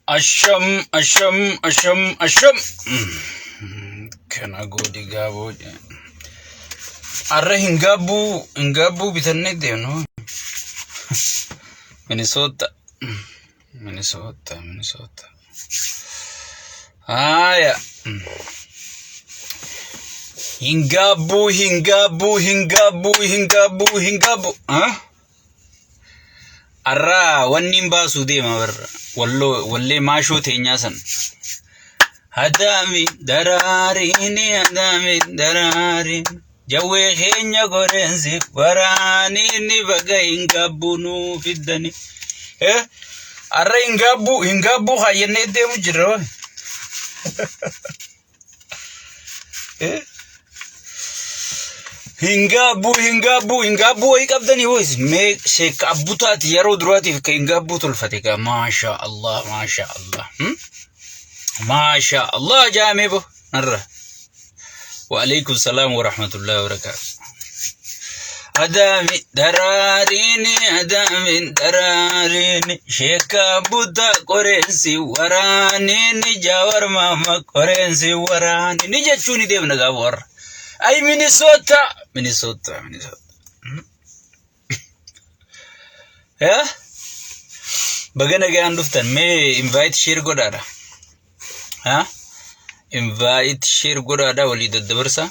Asham, asham, asham, asham. Kana goodi gaaboo. Arra hin gaabbuu, hin gaabbuu bitannee deemnu. Minnesota. Minnesota, Minnesota. Haaya. Hin gaabbuu, hin gaabbuu, hin gaabbuu, hin gaabbuu, hin gaabbuu. Ah? Arraa wanni hin baasuu deema barra. Walloo wallee maashoo teenyaa san. Hadaami daraariini hadaami daraariin jawwee keenya goreensi waraaniini baga hin gaabbuu nuu fiddani. Eh arra hin gaabbuu kaayyannee deemu jirra. hoo. Eh? Hin gaabbuu, hin gaabbuu, hin gaabbuu wayii qabdanii wayis mee sheekka abbutaati yeroo duraatiif ka hin gaabbuu tolfate gaa maasha Allah maasha Allah maasha Allah jaamee bo narra. Wa alaikum salaam wa rahmatullahi wa barakaatu. Adaami daraariini adaami daraariini sheekka butta qoreensi waraaniini jaawar maama qoreensi waraaniini jechuun ni deemna gaafa warra. Ay Minnesota Minnesota Minnesota. Yaa baga nagaan dhuftan mee invite share godhaadha. Ha invite share godhaadha walii daddabarsa.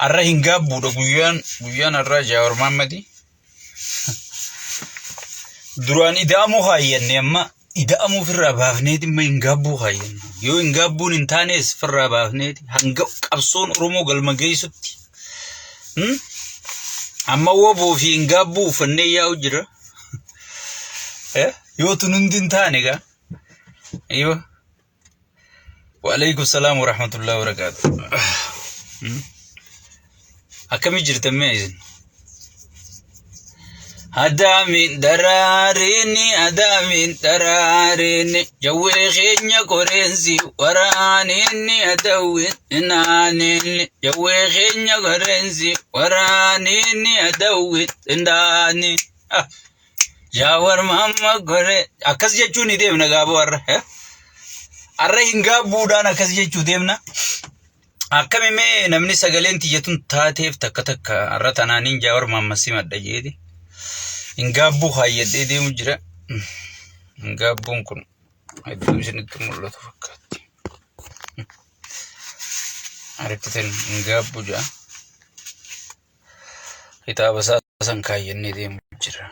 Har'a hin gaabbuudha guyyaan guyyaan har'aa Jaawar Maammadi. Duraan ida'amuu kaayyanne amma ida'amuu ofirraa baafneeti amma hin gaabbuu kaayyanne. Yoo hin gaabbuun hin taanes ofirraa baafneeti hanga qabsoon Oromoo galma geessutti. Hmm? Amma woboo fi hin gaabbuu uffannee yaa'u jira. Eh? Yoo tun hundi hin taane gaa. Yoo. Waalaikum salaam wa rahmatullahi wa barakaatu. Akkami jirtan mee isin? Adaamin daraariini adaamin daraariini jawwee keenya qoreensi waraaniini adawwin inaaniini jawwee keenya qoreensi waraaniini adawwin inaaniini. Jaawar Mahamma gore akkas jechuun ni deemna gaaboo har'a. Eh? Har'a hin gaabbuudhaan akkas jechuu deemna. Akkami mee namni sagaleen tiyya tun taateef takka takka har'a tanaaniin Jaawar Mahamma simadha jeeti. Hin gaabbuu kaayyadhee deemu jira. Hin gaabbuun kun hedduu isinitti mul'atu fakkaatti. Argitan hin gaabbu jaa. Kitaaba isaa san kaayyannee deemu jira.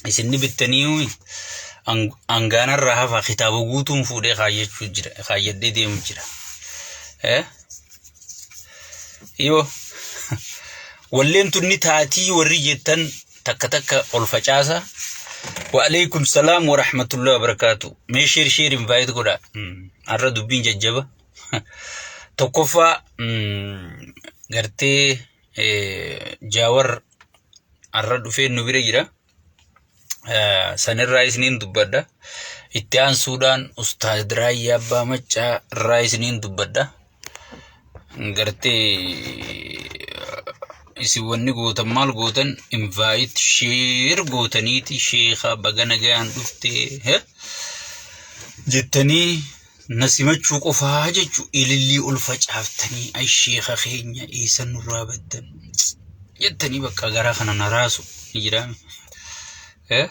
Isin ni bittanii hangaanarraa hafa kitaaba guutuun fuudhee kaayyachuu jira kaayyadhee deemu jira. Yoo walleen tunni taatii warri jettan takka takka ol facaasa. Wa'alaikum salaam wa rahmatullahi wa barakaatu. Mee sheer sheer invite godha. Har'a dubbiin jajjaba. Tokkoffaa gartee Jaawar har'a dhufee nu bira jira. Sanirraa isiniin dubbadha. Itti aansuudhaan Ustaaz Raayyaa Abbaa Maccaa irraa isiniin dubbadha. Gartee isin wanni gootan maal gootan invite share gootaniiti sheekha baga nagayaan dhuftee jettanii Na simachuu qofaa jechu ilillii ol facaaftanii ay sheekha keenya eessa nurraa baddan jettanii bakka garaa kana na raasu ni jiraame. Eh?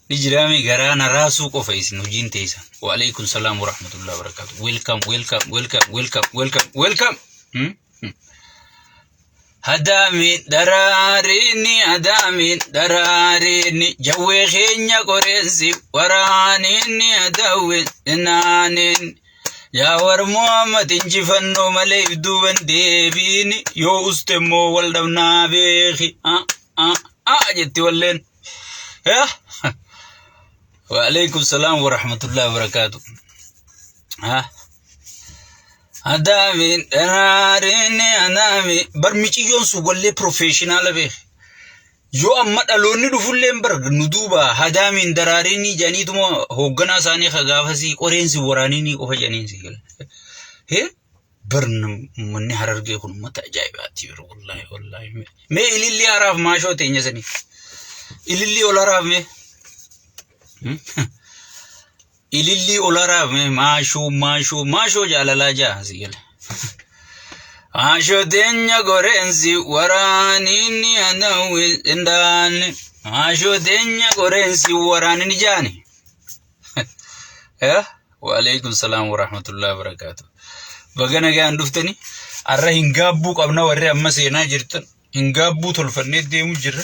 Ni jiraame garaa na raasuu qofa isin hojiin teessan. Waalaikum salaam wa rahmatullahi wa barakatuh. Welcome, welcome, welcome, welcome, welcome, welcome. Hmm? Adaamiin daraariini adaamiin daraariini jawwee keenya qoreensi waraaniini adawwin inaaniin Jaawar Muhammad injifannoo malee if duuban deebiini yoo uste immoo wal dhabnaa beeki jetti walleen. Waalaikum salaam wa rahmatullahi wa barakaatu. Adaamiin daraariin adaamiin bar miciyyoon sun wallee profeeshinaala beeke. Yoo amma dhaloonni dhufulleen bar nu duuba hadaamiin daraariin jedhaniituma hoogganaa isaanii ka gaafasii qoreensi waraaniinii qofa jedhaniin si gala. Hee bar uummanni harargee kun uummata ajaa'ibaati yeroo wallaahi wallaahi. Mee ilillii haraaf maashoo teenya sanii. Ilillii ol haraaf mee. Ilillii olaraa maashoo maashoo maashoo jaalalaa jaa si gale. Maashoo teenya qoreensi waraanini adawwi indaanni. Maashoo teenya qoreensi waraanini jaani. Eh? Waalaikum salaam warahmatullahi wabarakaatu. Baga nagaan dhuftani. Arra hin gaabbuu qabna warri amma seenaa jirtan. Hin gaabbuu tolfannee deemu jirra.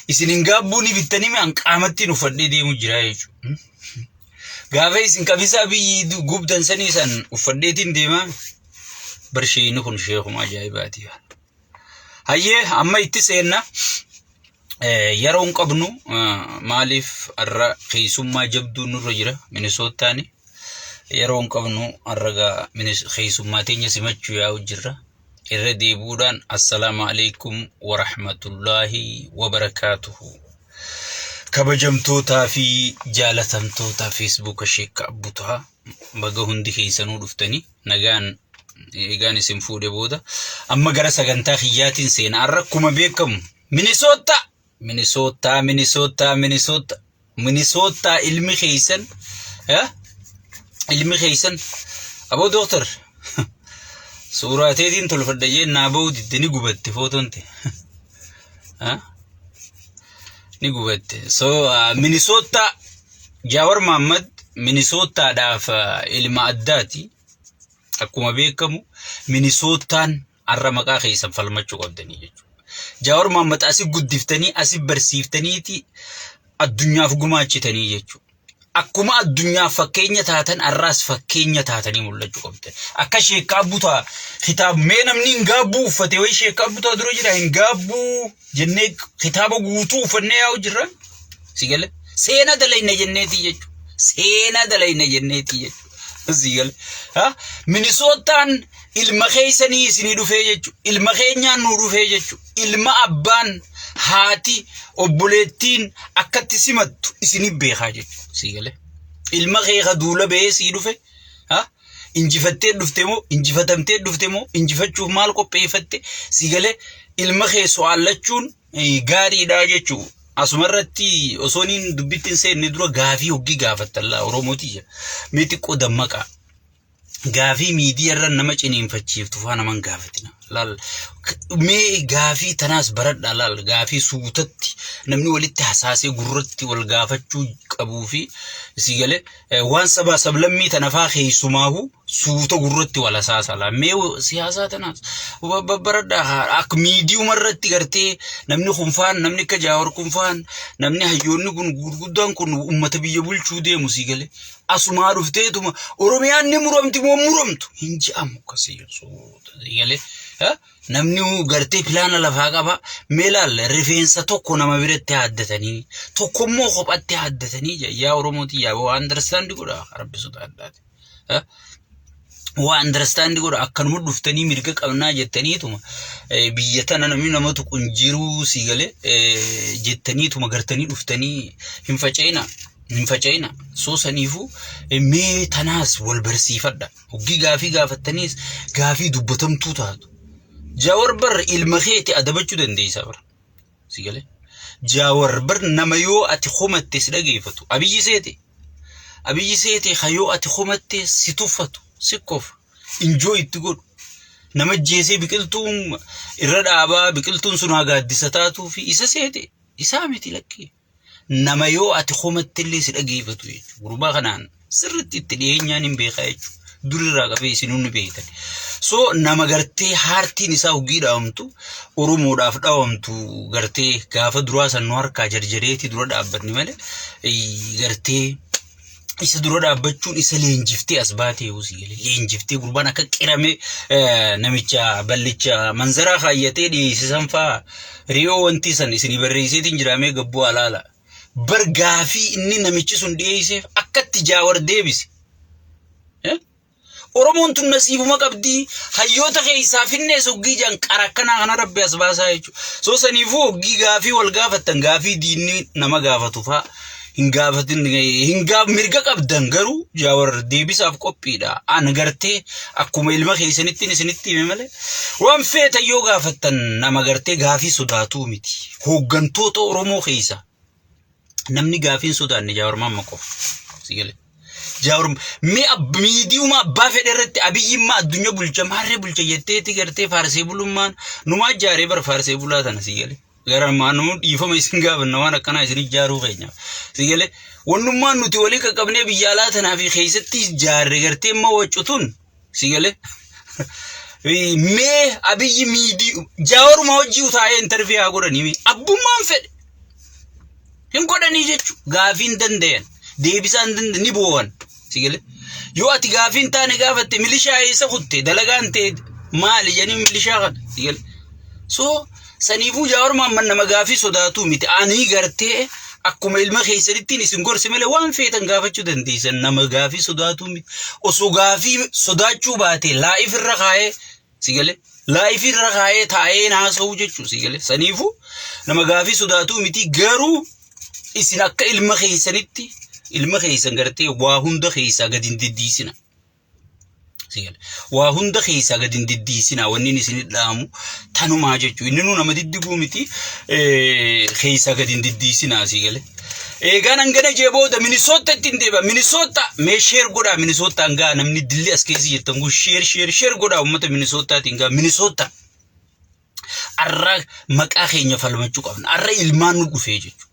Isin hin gaabbuu ni bittanii mi an qaamattiin uffadhee deemu jira jechuudha. Gaafa isin qabisaa biyyi gubdan sanii san uffadheetiin deemaa. Barsheeyni kun sheekuma ajaa'ibaati. Hayyee amma itti seenna. Yeroo hin qabnu maaliif har'a keessummaa jabduu nurra jira Minisootaani. Yeroo hin qabnu har'a gaa keessummaa teenya simachuu yaa'u jirra. Irra deebi'uudhaan assalaamu alaikum warahmatullaahi wabarakaatuhu. Kabajamtootaa fi jaalatamtoota Feesbuuka Sheekka Abbutaa baga hundi keessanuu dhuftanii nagaan eegaan isin fuudhe booda amma gara sagantaa kiyyaatiin seena. Har'a akkuma beekamu Minisoota Minisoota Minisoota Minisoota Minisoota ilmi keessan eh? Ilmi keessan aboo dooktar suuraa teetiin tolfadha jeen naa ba'uu didde ni gubatte footoon te. Ah? Ni gubatte. So Minisoota Jaawar Mahaammad Minisootaadhaaf ilma addaati. Akkuma beekamu Minisootaan har'a maqaa keessan falmachuu qabdanii jechuudha. Jaawar Mahaammad asi guddiftanii asi barsiiftaniiti addunyaaf gumaachitanii jechuudha. Akkuma addunyaaf fakkeenya taatan har'aas fakkeenya taatanii mul'achuu qabdan. Akka sheekkaa butaa kitaaba mee namni hin gaabbuu uffate wayii sheekkaa butaa dura jira hin gaabbuu jennee kitaaba guutuu uffannee yaa'u jirra. Si gale seena dalayna jenneetii jechuudha. Seena dalayna jenneetii jechuudha. Si gale. Minisootaan ilma keessanii isinii dhufee jechuudha. Ilma keenyaan nuu dhufee jechuudha. Ilma abbaan haati obboleettiin akkatti simattu isinii beekaa jechuudha. Si gale. Ilma kee ka duula ba'ee sii dhufe. Injifattee dhufte moo injifatamtee dhufte moo injifachuuf maal qopheeffatte si gale ilma kee so'aallachuun gaariidha jechuudha. Asumarratti osoo niin dubbitti hin seenne dura gaafii hoggii gaafattan laa Oromooti mee xiqqoo dammaqaa. Gaafii miidiyaa irra nama ciniinfachiiftu faa naman gaafatina. Laal mee gaafii tanaas baradhaa laal gaafii suutatti namni walitti hasaasee gurratti wal gaafachuu qabuu fi si galee waan sabaa sablammii tana faa keessumaahu suuta gurratti wal hasaasa laa mee siyaasaa tanaas baradhaa akka miidiyuma irratti gartee namni kun faan namni akka Jaawar kun faan namni hayyoonni kun gurguddaan kun ummata biyya bulchuu deemu si galee asumaa dhufteetuma Oromiyaan ni muramti moo muramtu hin je'amu akkasii suuta si galee namni gartee pilaana lafaa qaba mee laal rifeensa tokko nama biratti haaddatanii tokko immoo kophatti haaddatanii yaa Oromooti yaa waa understand godha rabbi sodaadhaati. Waa understand godha akkanuma dhuftanii mirga qabnaa jettaniituma biyya tana namni nama tuqu hin jiruu sii galee jettaniituma gartanii dhuftanii hin faca'ina. Hin faca'ina. Soo saniifuu mee tanaas wal barsiifadha. Hoggii gaafii gaafattaniis gaafii dubbatamtuu taatu. Jawar bar ilma keeti adabachuu dandeessa bar. Si galee? Jawar bar nama yoo ati komatte si dhageeffatu. Abiyyi seete. Abiyyi seete ka yoo ati komatte si tuffatu, si kofa, injoo itti godhu. Nama jeesee biqiltuun irra dhaabaa biqiltuun sun haa gaaddisa taatuu fi isa seete. Isaa miti lakkii. Nama yoo ati komatte illee si dhageeffatu jechuudha. Gurbaa kanaan sirriitti itti dhiyeenyaan hin beekaa jechuudha. Durirraa qabee isin hundi beektan. So nama gartee haartiin isaa hoggii dhaawamtu Oromoodhaaf dhaawamtu gartee gaafa duraa san nu harkaa jarjareetii dura dhaabbanni malee gartee isa dura dhaabbachuun isa leenjiftee as baatee yoo si galee leenjiftee gurbaan akka qirame namicha ballicha manzaraa kaayyatee dhiyeessisan faa riyoo wanti san isinii barreesseetiin jiraamee gabbuu alaala. Bar gaafii inni namichi sun dhiyeesseef akkatti jaawar deebise. Oromoon tun nasiibuma qabdii hayyoota keessaa finnees hoggii jaan qara akkanaa kana rabbi as baasaa jechuudha. So saniifuu hoggii gaafii wal gaafattan gaafii diinni nama gaafatu faa hin gaafatin hin gaaf mirga qabdan garuu jaawar deebisaaf qophiidha. An gartee akkuma ilma keessanittiin isinitti hime malee waan feetan yoo gaafattan nama gartee gaafii sodaatuu miti. Hooggantoota Oromoo keessa. Namni gaafii hin sodaanne Jawaar Maamma qofa. Si galee. Jawaar mee miidiyuma abbaa fedhe irratti Abiyyimmaa addunyaa bulcha maarree bulcha jetteeti gartee faarsee bulummaan numaa ijaaree bara faarsee bulaa tana si galee. Gara maanuu dhiifama isin gaafanna waan akkanaa isin ijaaruu keenyaaf. Si galee wannummaan nuti walii qaqqabnee biyya alaa tanaa fi keessatti ijaarre gartee immoo waccutun si galee. Mee Abiyyi miidii Jaawaruma hojii utaa'ee intarvii haa godhanii mee abbummaan fedhe hin godhanii jechuudha. Gaafii hin danda'an deebisaa hin danda'an ni boo'an si galee. Yoo ati gaafii hin taane gaafatte milishaa eessa kutte dalagaan ta'e maali jedhanii milishaa kana si galee. So saniifuu Jawaar Mohaammed nama gaafii sodaatuu miti. Ani gartee akkuma ilma keessanittiin isin gorse malee waan feetan gaafachuu dandeessan nama gaafii sodaatuu miti. Osoo gaafii sodaachuu baate laayif irra kaa'ee si galee laayif irra kaa'ee taa'ee haasa'uu jechuu si galee. Saniifuu nama gaafii sodaatuu miti garuu isin akka ilma keessanitti ilma keessan gartee waa hunda keessaa gadi hin diddiisina. Waa hunda keessaa gadi hin diddiisinaa wanni inni isin dhaamu tanumaa jechuudha. Inni nu nama diddiguu miti keessaa gadi hin diddiisinaa asii galee. Eegaan hangana jee booda Minisoota ittiin deeba. Minisoota mee share godhaa Minisootaan gaa namni dilli as keessa jirtan kun share share share godhaa uummata Minisootaatiin gaa Minisoota. Arra maqaa keenya falmachuu qabna. Arra ilmaan nu dhufee jechuudha.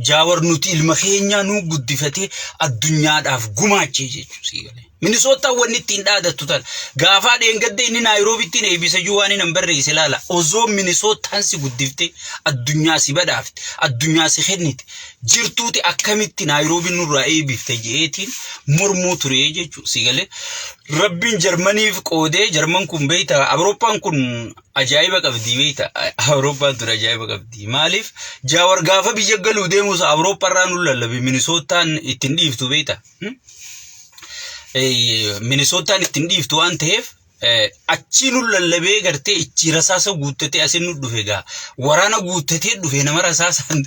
Jaawar nuti ilma keenyaa nu guddifatee addunyaadhaaf gumaachee jechuudha sii galee. Minisootaan wanni ittiin dhaadattu tana. Gaafaa dheengadda inni Naayiroobitti eebbisa jiru waan inni barreesse ilaala. Osoo Minisootaan si guddiftee addunyaa si badhaafte addunyaa si kennite jirtuuti akkamitti Naayiroobiin nurraa eebbifte je'eetiin mormuu ture jechuudha sii galee. Rabbiin Jarmaniif qoodee Jarman kun beeyta Awurooppaan kun ajaa'iba qabdi beekta Awurooppaan tun ajaa'iba qabdi maaliif Jaawar gaafa biyya galuu deemus Awurooppaarraa nu lallabe Minisootaan ittiin dhiiftu beekta Minisootaan ittiin dhiiftu waan ta'eef achii nu lallabee gartee ichi rasaasa guuttatee asin nu dhufe gaa waraana guuttatee dhufe nama rasaasaan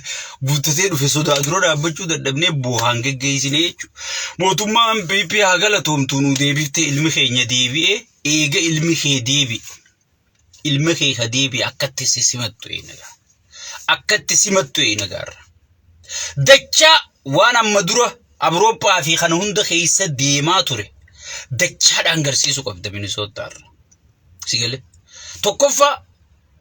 guuttatee dhufe sodaa dura dhaabbachuu dadhabnee boohaan geggeessinee jechuudha. Mootummaan PP haa galatoomtu nu deebiftee ilmi keenya deebi'ee eega ilmi kee deebi'e. Ilma kee ka deebi'e akkatti si simattu eenagaa. Akkatti simattu eenagaarra. Dachaa waan amma dura Awurooppaa fi kana hunda keessa deemaa ture dachaadhaan garsiisuu qabda Minisootaarra. Si galee? Tokkoffaa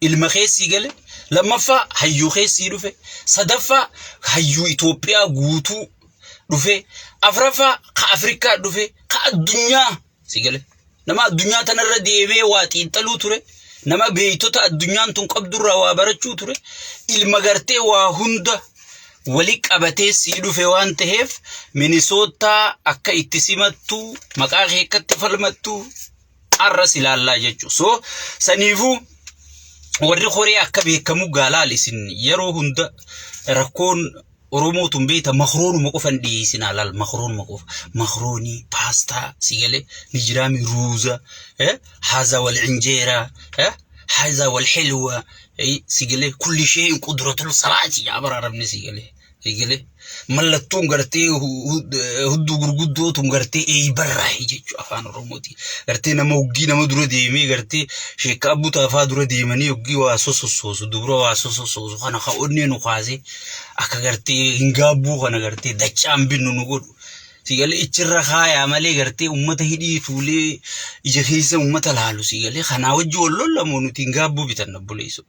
ilma keessii gale, lammaffaa hayyuu keessii dhufe, sadaffaa hayyuu Itoophiyaa guutuu dhufe, afraffaa ka Afrikaa dhufe, ka addunyaa si gale. Nama addunyaa tanarra deemee waa xiinxaluu ture, nama beektota addunyaan tun qabdurraa waa barachuu ture, ilma gartee waa hunda wali qabatee sii dhufe waan ta'eef Minisootaa akka itti simattu maqaa kee akkatti falmattu arras ilaallaa jechuudha. So saniifuu warri koree akka beekamu gaalaal isin yeroo hunda rakkoon Oromoo tun beekta makroonuma qofa hin dhiyeessinaa laal makroonuma qofa makroonii paastaa si galee ni jiraami ruuza haza wal injeeraa haza wal xilwa si galee kulli shay'in qudratul salaati yaa bara arabni si galee si galee mallattoon gartee hudduu gurguddoo tun gartee eeybarraa jechuu afaan Oromooti gartee nama hoggii nama dura deemee gartee sheekka abbuu taafaa dura deemanii hoggii waa sosossoosu dubra waa sosossoosu kana ka onnee nu kaasee akka gartee hin gaabbuu kana gartee dachaan binnu nu godhu. Si galee ichirra kaayaa malee gartee ummata hidhii tuulee ija keessa ummata laalu si galee kanaa wajji wal lollamoo nuti hin gaabbuu bitanna obboleessoo.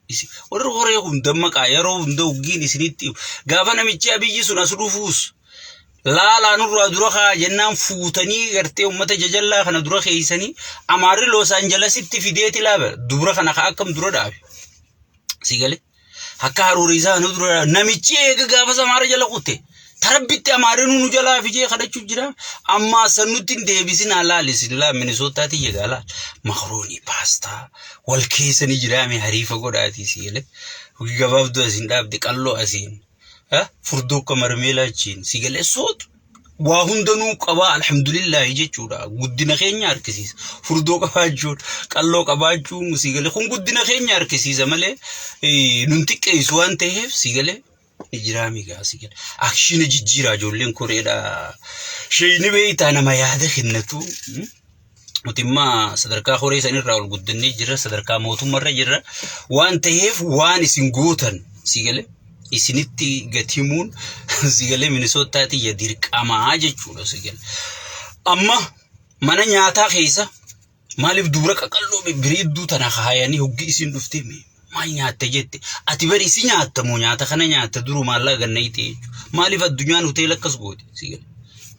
Warri horee kun dammaqaa yeroo hunda hoggiin isinitti gaafa namichi Abiyyi sun as dhufuus laalaa nurraa dura kaa jennaan fuutanii gartee ummata jajallaa kana dura keeysanii Amaarri Loos Anjalasitti fideeti laaba dubra kana ka akkam dura dhaabe. Si galee. Akka haruuriisaa nu dura namichi eega gaafa samaara jala kutte tarabbitti amaarri nu jalaa fijee kadhachuu jira ammaa san nutti hin deebisin laal isin laa Minisootaatti jegaa laal makaroonii paastaa wal keessa ni jiraame hariifa godhaatii si galee hojii gabaabduu asiin dhaabde qalloo asiin furdoo akka marmeelaa achiin si galee sootu waa hundanuu qabaa alhamdulillaahi jechuudha. Guddina keenya harkisiisa. Furdoo qabaachuun, qalloo qabaachuun si galee kun guddina keenya harkisiisa malee nun xiqqeessu waan ta'eef si galee ni jiraa migaa si galee. Akshiina jijjiiraa ijoolleen koreedha. Sheeyni beektaa nama yaada kennatu. Nuti immoo sadarkaa horee sanirraa ol guddannee jirra sadarkaa mootummaarra jirra waan ta'eef waan isin gootan si galee. Isinitti gatimuun sigalee Minisootaati ya dirqamaa jechuudha sigalee. Amma mana nyaataa keessa maaliif dubra qaqalloo bireedduu tana kaayanii hoggi isin dhuftee maal nyaatte jette, ati bari isi nyaatta moo nyaata kana nyaatta duru maallaqa gannayite jechuudha. Maaliif addunyaan hoteela akkas goote sigalee?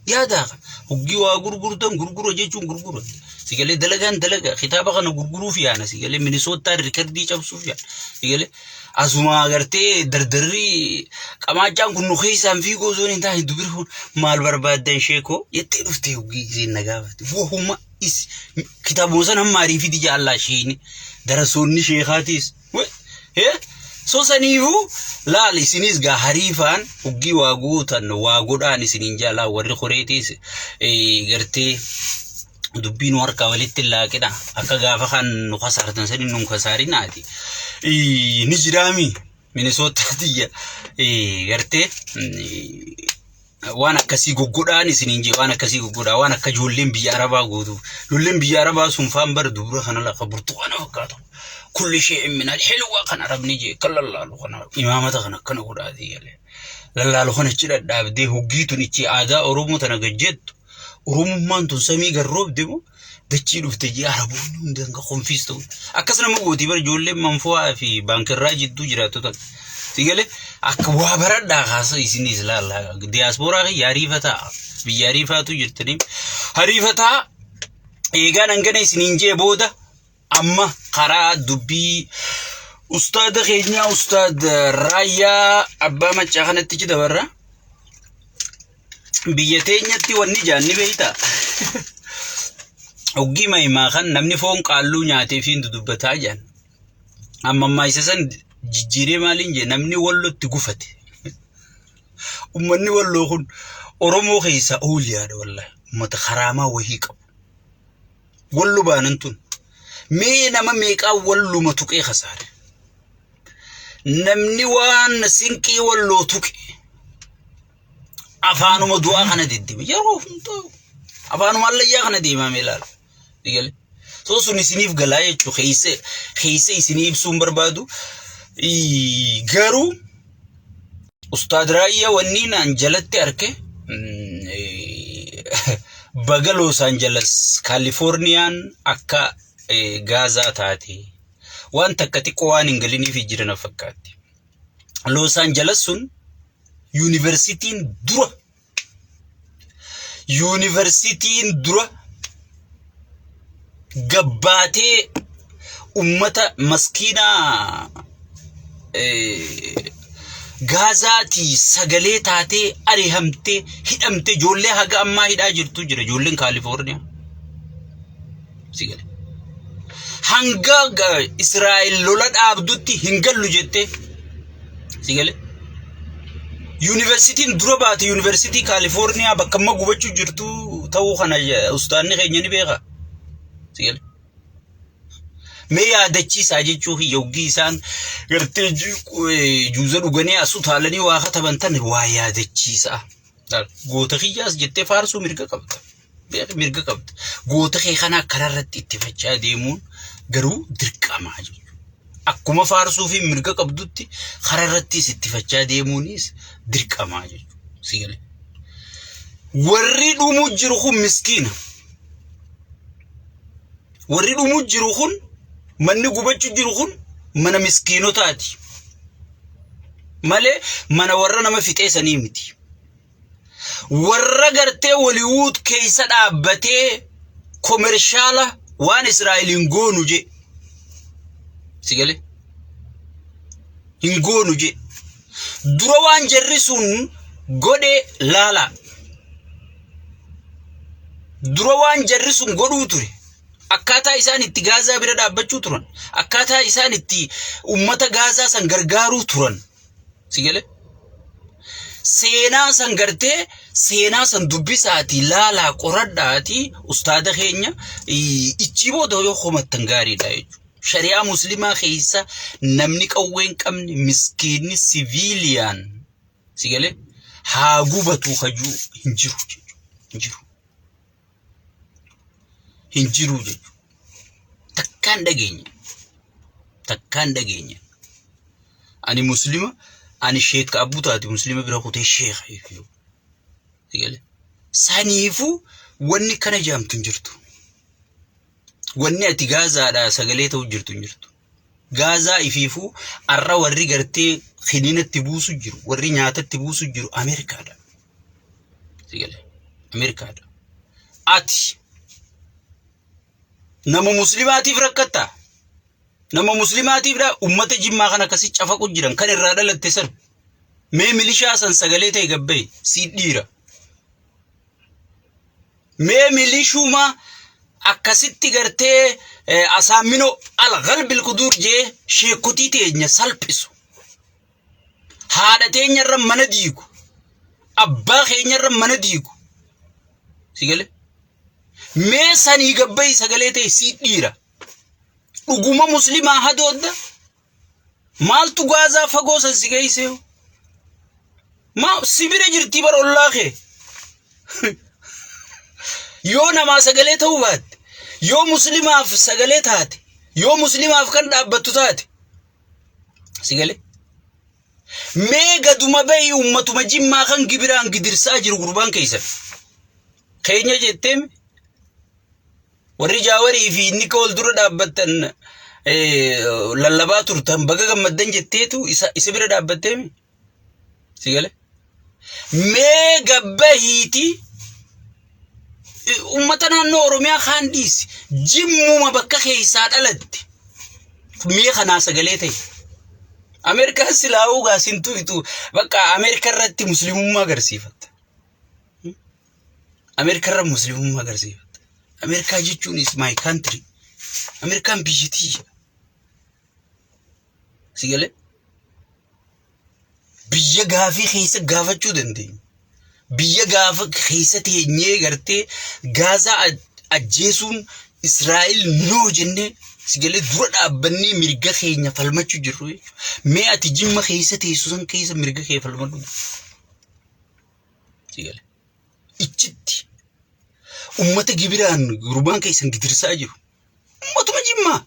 Yaadaa hoggii waa gurgurtan gurgura jechuun gurgura. Sigalee dalagaan dalaga kitaaba kana gurguruuf yaana sigalee Minisootaan rikardii cabsuuf yaana sigalee asuma agartee dardarri qamaachaan kun nu keessaan fiigoo osoo hin taane dubri kun maal barbaaddan sheekoo jettee dhuftee hoggii isiin na gaafate. Wahuma is kitaabuma san hamma ariifiti jaallaa ishiin darasoonni sheekaatiis. So saniifuu laal isinis gaa hariifaan hoggii waa gootan waa godhaan isiniin jaalaa warri koreetiis gartee dubbii nu harkaa walitti hin laaqina akka gaafa kan nu kasaartan sanii nu kasaarinaati. Ni jiraami Minisootaatiyya gartee waan akkasii goggodhaan isiniin jee, waan akkasii goggodhaa, waan akka ijoolleen biyya arabaa gootu. Ijoolleen biyya arabaa sun faan bara dubra kana lafa burtukaana fakkaatu kulli shay'in min alhilwa kan arabni jee kan lallaalu kana imaamata kana akkana godhaati galee lallaalu kana achi dhadhaabdee hoggii tun ichi aadaa Oromoo tana gajjettu Oromummaan tun samii garroobde moo dachii dhufte jee araboonni hundi hanga konfiis ta'u akkas nama gooti bara ijoolleen manfo'aa fi baankerraa jidduu jiraattu tan sigalee akka waa baradhaa kaasa isinis laalla diyaaspooraa kiyya hariifataa biyya hariifaatu jirtanii hariifataa eegaan hangana isiniin jee booda amma karaa dubbii ustaada keenyaa ustaad Raayyaa Abbaa Maccaa kanatti ci dabarra. Biyya teenyatti wanni jaanni beektaa? Hoggii mahimaa kan namni foon qaalluu nyaatee fi dudubbataa jaan. Amma ammaa isa san jijjiiree maaliin jee namni wallotti gufate. Uummanni walloo kun Oromoo keessaa ooliyaadha wallahi. Uummata karaamaa wahii qabu. Wallo baanan tun. Mee nama meeqaa walluma tuqee kasaare. Namni waan sinqii walloo tuqe afaanuma du'aa kana deddeema yeroo hundaa afaanuma allayyaa kana deemamee ilaala. Eegale. So sun isiniif galaa jechuu keessa keessa isinii ibsuun barbaadu. Garuu Ustaad Raayyaa wanni naan jalatti arke baga Los Angeles Kaalifoorniyaan akka Gaazaa taate waan takka xiqqoo waan hin galiniif jira na fakkaatti. Los Angeles sun yuunivarsiitiin dura yuunivarsiitiin dura gabbaatee ummata maskiinaa Gaazaatii sagalee taatee arihamtee hidhamtee ijoollee haga ammaa hidhaa jirtu jira ijoolleen Kaalifoorniyaa. Si gale. Hanga Israa'el lola dhaabdutti hin gallu jettee si gale. Yuunivarsiitiin dura baate yuunivarsiitii Kaalifoorniyaa bakka amma gubachuu jirtu ta'uu kana ustaanni keenya ni beeka. Si gale. Mee yaadachiisaa jechuu kiyya hoggii isaan gartee juuza dhuganii as utaalanii waa kataban tan waa yaadachiisaa. Goota kiyyaas jettee faarsuu mirga qabda. Beeki mirga qabda. Goota kee kanaa karaarratti itti fachaa deemuun garuu dirqamaa jechuudha. Akkuma faarsuu fi mirga qabdutti karaarrattis itti fachaa deemuunis dirqamaa jechuudha. Si galee. Warri dhumuu jiru kun miskiina. Warri dhumuu jiru kun manni gubachuu jiru kun mana miskiinotaati. Malee mana warra nama fixee sanii miti. Warra gartee Holiwuud keessa dhaabbatee komershaala waan Israa'el hin goonu jee. Si galee? Hin goonu jee. Dura waan jarri sun godhe laala. Dura waan jarri sun godhuu ture. Akkaataa isaan itti Gaazaa bira dhaabbachuu turan. Akkaataa isaan itti uummata Gaazaa san gargaaruu turan. Si galee? Seenaa san gartee seenaa san dubbisaatii laalaa qoradhaatii ustaada keenya ichii booda yoo komattan gaariidha jechuudha. Shari'aa muslimaa keessa namni qawwee hin qabne miskiinni siviiliyaan si galee haa gubatu kajuu hin jiru jechuudha. Hin jiru. Hin jiru jechuudha. Takkaan dhageenya. Takkaan dhageenya. Ani muslima Ani sheekka abbuu taate muslima bira kutee sheeka jechuudha. Sigale. Saniifuu wanni kana jaamtu hin jirtu. Wanni ati Gaazaadhaa sagalee ta'u jirtu hin jirtu. Gaazaa ifiifuu arra warri gartee kiniinatti buusu jiru, warri nyaatatti buusu jiru Ameerikaadha. Sigale. Ameerikaadha. Ati nama muslimaatiif rakkattaa? Nama muslimaatiif dha ummata Jimmaa kan akkasi cafaqu jiran kan irraa dhalatte san. Mee milishaa san sagalee ta'e gabbaye sii dhiira. Mee milishuma akkasitti gartee asaaminoo al-galbil kuduur jee sheekotii teenya salphisu. Haadha teenya irra mana diigu. Abbaa keenya irra mana diigu. Si galee? Mee sanii gabbayi sagalee ta'e sii dhiira. Dhuguma muslimaa hadoodda maaltu Gaazaa fagoo san si geessee? Maa si bira jirtii bar ollaa kee. Yoo namaa sagalee ta'uu baatte, yoo muslimaaf sagalee taate, yoo muslimaaf kan dhaabbattu taate, si galee? Mee gaduma bahi ummatuma Jimmaa kan gibiraan gidirsaa jiru gurbaan keessan. Keenya jetteem warri Jaawarii fi inni ka wal dura dhaabbattan lallabaa turtan baga gammaddan jetteetu isa bira dhaabbatteemi. Si gale? Mee gabbahiiti ummata naannoo Oromiyaa kaan dhiisi Jimmuma bakka keessaa dhalatte mee kanaa sagalee ta'e. Ameerikaan silaa'uu gaasintu itu bakka Ameerikaa irratti muslimummaa agarsiifatta. Ameerikaa irra muslimummaa agarsiifatta. Ameerikaa jechuun is my country. Ameerikaan biyya tiyya. Si galee? Biyya gaafii keessa gaafachuu dandeenya. Biyya gaafa keessa teenyee gartee Gaazaa ajjeesuun Israa'el noo jennee si galee dura dhaabbannee mirga keenya falmachuu jirru jechuudha. Mee ati Jimma keessa teessu san keessa mirga kee falmadhu. Si galee. Ichitti ummata gibiraan gurbaan keessan gidirsaa jiru. Ummatuma Jimmaa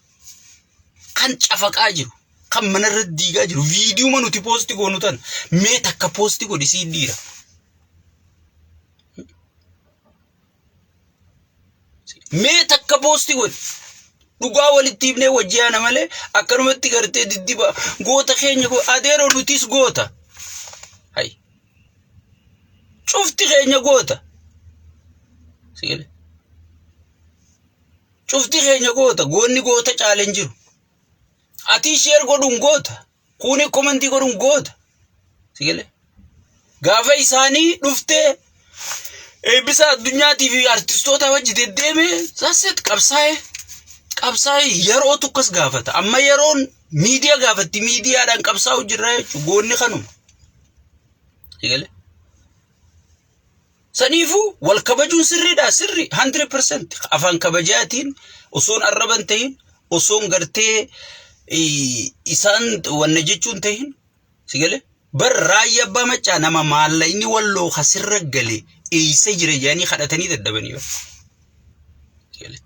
kan cafaqaa jiru, kan manarra diigaa jiru, viidiyuma nuti poosti goonu tan mee takka poosti godhi sii dhiira. Mee takka poosti godhi. Dhugaa walitti himnee wajji yaana malee akkanumatti gartee diddiba goota keenya adeeroo nutis goota. Hay. Cufti keenya goota. Sigalee. Cufti keenya goota. Goonni goota caale hin jiru. Atii sheer godhuun goota. Kuuni komantii godhuun goota. Sigalee. Gaafa isaanii dhuftee eebbisa addunyaatii fi artistoota wajji deddeeme sasset qabsaa'e. Qabsaa'e yeroo tokkos gaafata. Amma yeroon miidiyaa gaafatti miidiyaadhaan qabsaa'u jirra jechuudha. Goonni kanuma. Sigalee. Saniifuu wal kabajuun sirriidha sirri 100% afaan kabajaatiin osoon arraban tahin osoon gartee isaan wanna jechuun tahin si gale bar raayyaa abbaa maccaa nama maallaqni walloo kasirra gale eessa jira jedhanii kadhatanii dadhabanii bar. Si gale.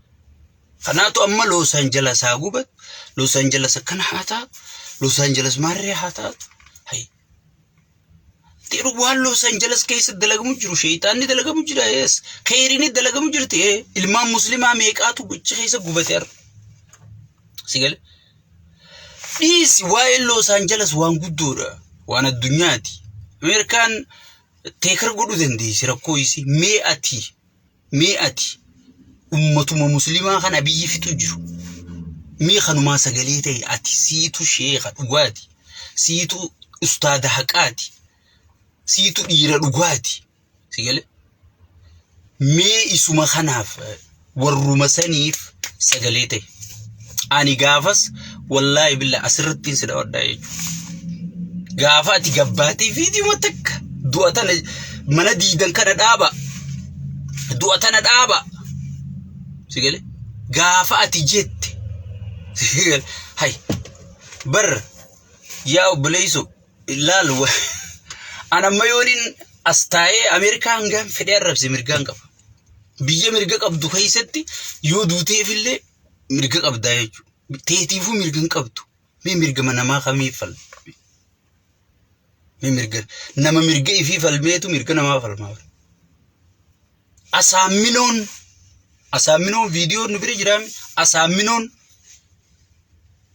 Kanaatu amma Los Angeles haa gubatu, Los Angeles akkana haa taatu, Los Angeles maarree haa taatu. Hayi. Xiru waan Los Angeles keessa dalagamu jiru sheeyxaanni dalagamu jira yes kheyriin dalagamu jirti ee ilmaan muslimaa meeqaatu achi keessa gubate har'a si gale dhiisi waa'een Los Angeles waan guddoodha waan addunyaati Ameerikaan teekar godhuu dandeessi rakkoo isii mee ati mee ati ummatuma muslimaa kana biyyi fixu jiru mee kanumaa sagalee ta'e ati siitu sheeka dhugaati siitu ustaada haqaati siitu dhiira dhugaati si gale mee isuma kanaaf warruma saniif sagalee ta'e ani gaafas wallaahi billa asirrattiin si dhawadhaa jechuudha gaafa ati gabbaatee viidiyoo takka du'a tana mana diidan kana dhaaba du'a tana dhaaba si gale gaafa ati jette si gale hay bar yaa obboleeyso laal an amma yoonin as taa'ee Ameerikaa hangaan fedhee arrabse mirgaan qaba. Biyya mirga qabdu keessatti yoo duuteefillee mirga qabdaa jechuudha. Teetiifuu mirga hin qabdu. Mee mirga namaa kamiif fal? Mee mirga nama mirga ifii falmeetu mirga namaa falmaa. Asaamminoon Asaamminoon viidiyoon nu bira jiraami. Asaamminoon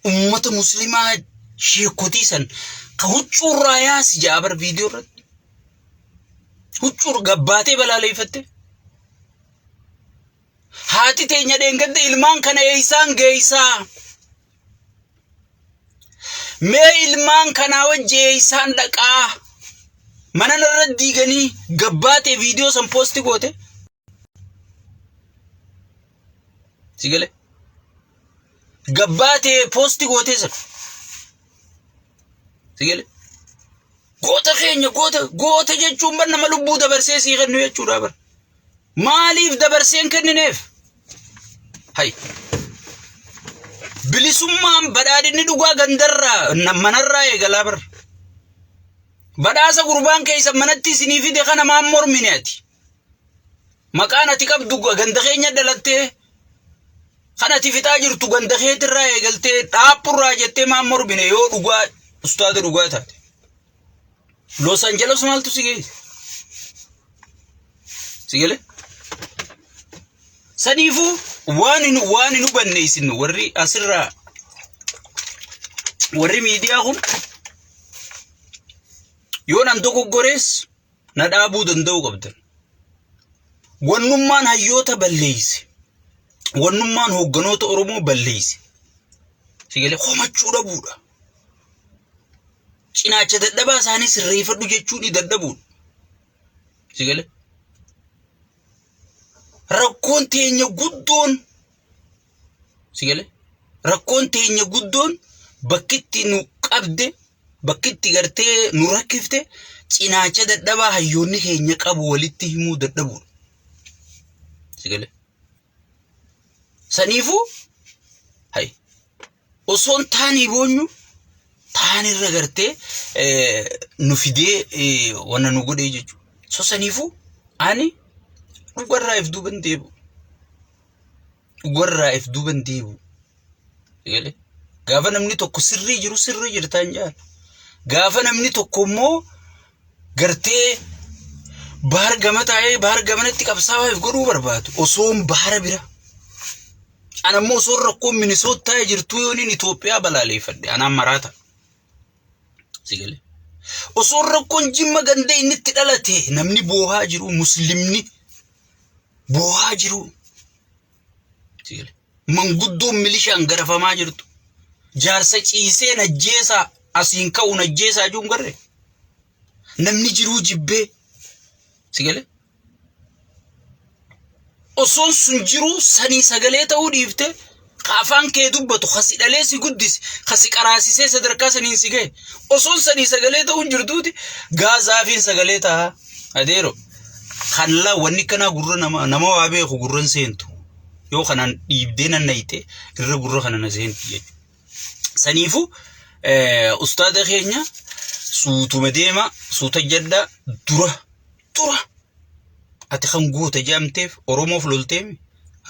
ummata muslimaa sheekotii san ka huccuurraa yaasi ja'a bar viidiyoo irratti. Huccuu gabbaatee balaaleeffatte. Haati teenya dheengadda ilmaan kana eeysaan geeysaa? Mee ilmaan kanaa wajji eeysaan dhaqaa? Mana narra diiganii gabbaatee viidiyoo san poosti goote. Si galee? Gabbaatee poosti gootee san. Si galee? Goota keenya goota goota jechuun bar nama lubbuu dabarsee sii kennu jechuudha bar. Maaliif dabarsee hin kennineef? Hay. Bilisummaan badhaadhinni dhugaa gandarraa manarraa eegalaa bar. Badhaasa gurbaan keessa manatti isinii fide kana maan mormine ati? Maqaan ati qabdu ganda keenya dhalattee kan ati fixaa jirtu ganda keetirraa eegaltee dhaaphurraa jettee maan mormine yoo dhugaa ustaada dhugaa taate. Los Angeles maaltu si geesse? Si galee? Saniifuu waan hin hubanne isin warri asirraa warri miidiyaa kun yoo nan dogoggorees na dhaabuu danda'uu qabdan. Wannummaan hayyoota balleeyse. Wannummaan hoogganoota Oromoo balleeyse. Si galee komachuu dhabuudha. Cinaacha dadhabaa isaanii sirreeffadhu jechuun dadhabuudha. Si galee rakkoon teenya guddoon si galee rakkoon teenya guddoon bakkitti nu qabde bakkitti gartee nu rakkifte cinaacha dadhabaa hayyoonni keenya qabu walitti himuu dadhabuudha. Si galee saniifuu hay osoon taanii boonyu taanirra gartee nu fidee wanna nu godhee jechuudha. So saniifuu ani dhugarraa if duuban deebi'u. Dhugarraa if duuban deebi'u. Egalee gaafa namni tokko sirrii jiru sirrii jirtaan jaala. Gaafa namni tokko immoo gartee bahar gama taa'ee bahar gamanatti qabsaa'aa if godhuu barbaadu osoon bahara bira. Ana immoo osoon rakkoon Minisootaa jirtuu yooniin Itoophiyaa balaaleeffadhe anaan maraata. Si galee. Osoon rakkoon Jimma ganda inni itti dhalate namni boohaa jiru muslimni boohaa jiru. Si galee. Manguddoon milishaan garafamaa jirtu. Jaarsa ciisee najjeesaa asiin ka'u najjeesaa jiru hin garree. Namni jiruu jibbee. Si galee. Osoon sun jiruu sanii sagalee ta'uu dhiifte ka afaan kee dubbatu ka si dhalee si guddise ka si qaraasisee sadarkaa saniin si gahe osoon sanii sagalee ta'uu hin jirtuuti gaazaafiin sagalee ta'a adeero kan laa wanni kanaa gurra nama nama waa beeku gurra hin seentu yoo kanaan dhiibdee nan nayite irra gurra kana na seenti jechuudha. Saniifuu ustaada keenya suutuma deema suuta jadhaa dura dura ati kan goota jedhamteef Oromoof lolteemi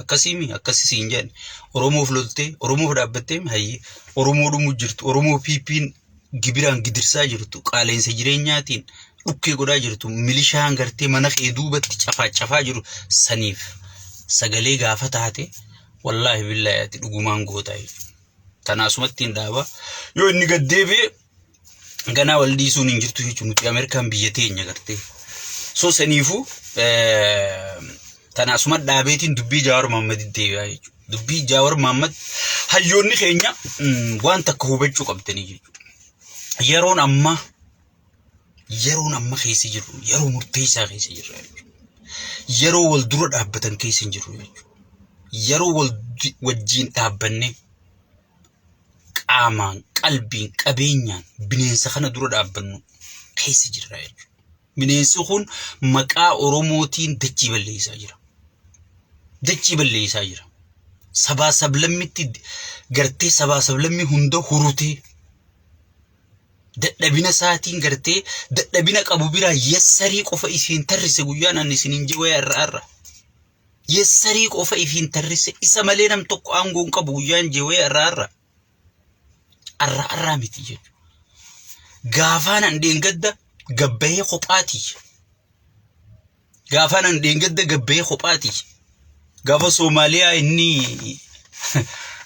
akkasiimi akkasi siin jedhan Oromoof loltee Oromoof dhaabbatteemi hayyee Oromoo dhumuu jirtu Oromoo PP'n gibiraan gidirsaa jirtu qaaleensa jireenyaatiin dhukkee godhaa jirtu milishaan gartee mana kee duubatti cafaa cafaa jiru saniif sagalee gaafa taate wallaahi billaahi ati dhugumaan gootaa jechuudha. Tanaasumatti hin dhaaba yoo inni gad deebi'e ganaa wal dhiisuun hin jirtu jechuudha nuti Ameerikaan biyya teenya gartee. So saniifuu tana asuma dhaabeetiin dubbii Jawaar Mahaammad deebi'aa jechuudha. Dubbii Jawaar Mahaammad hayyoonni keenya waan takka hubachuu qabdanii jechuudha. Yeroon ammaa yeroon amma keessa jirru yeroo murteessaa keessa jirra jechuudha. Yeroo wal dura dhaabbatan keessa hin jirru jechuudha. Yeroo wal wajjiin dhaabbannee qaamaan, qalbiin, qabeenyaan bineensa kana dura dhaabbannu keessa jirra jechuudha. Bineensi kun maqaa Oromootiin dachii balleessaa jira. Dachii balleessaa jira. Sabaa sablammitti gartee sabaa sablammii hunda hurutee dadhabina isaatiin gartee dadhabina qabu biraa yassarii qofa isiin tarrise guyyaan ani isiniin jiru irra irra. Yessarii qofa ifiin tarrisse isa malee nam tokko aangoo hin qabu guyyaan jeewee arraa arraa. Arraa arraa miti jechuudha. Gaafaan an dheengadda Gabbayee kophaati. Gaafa nan dheengadda gabbayee kophaati. Gaafa Soomaaliyaa inni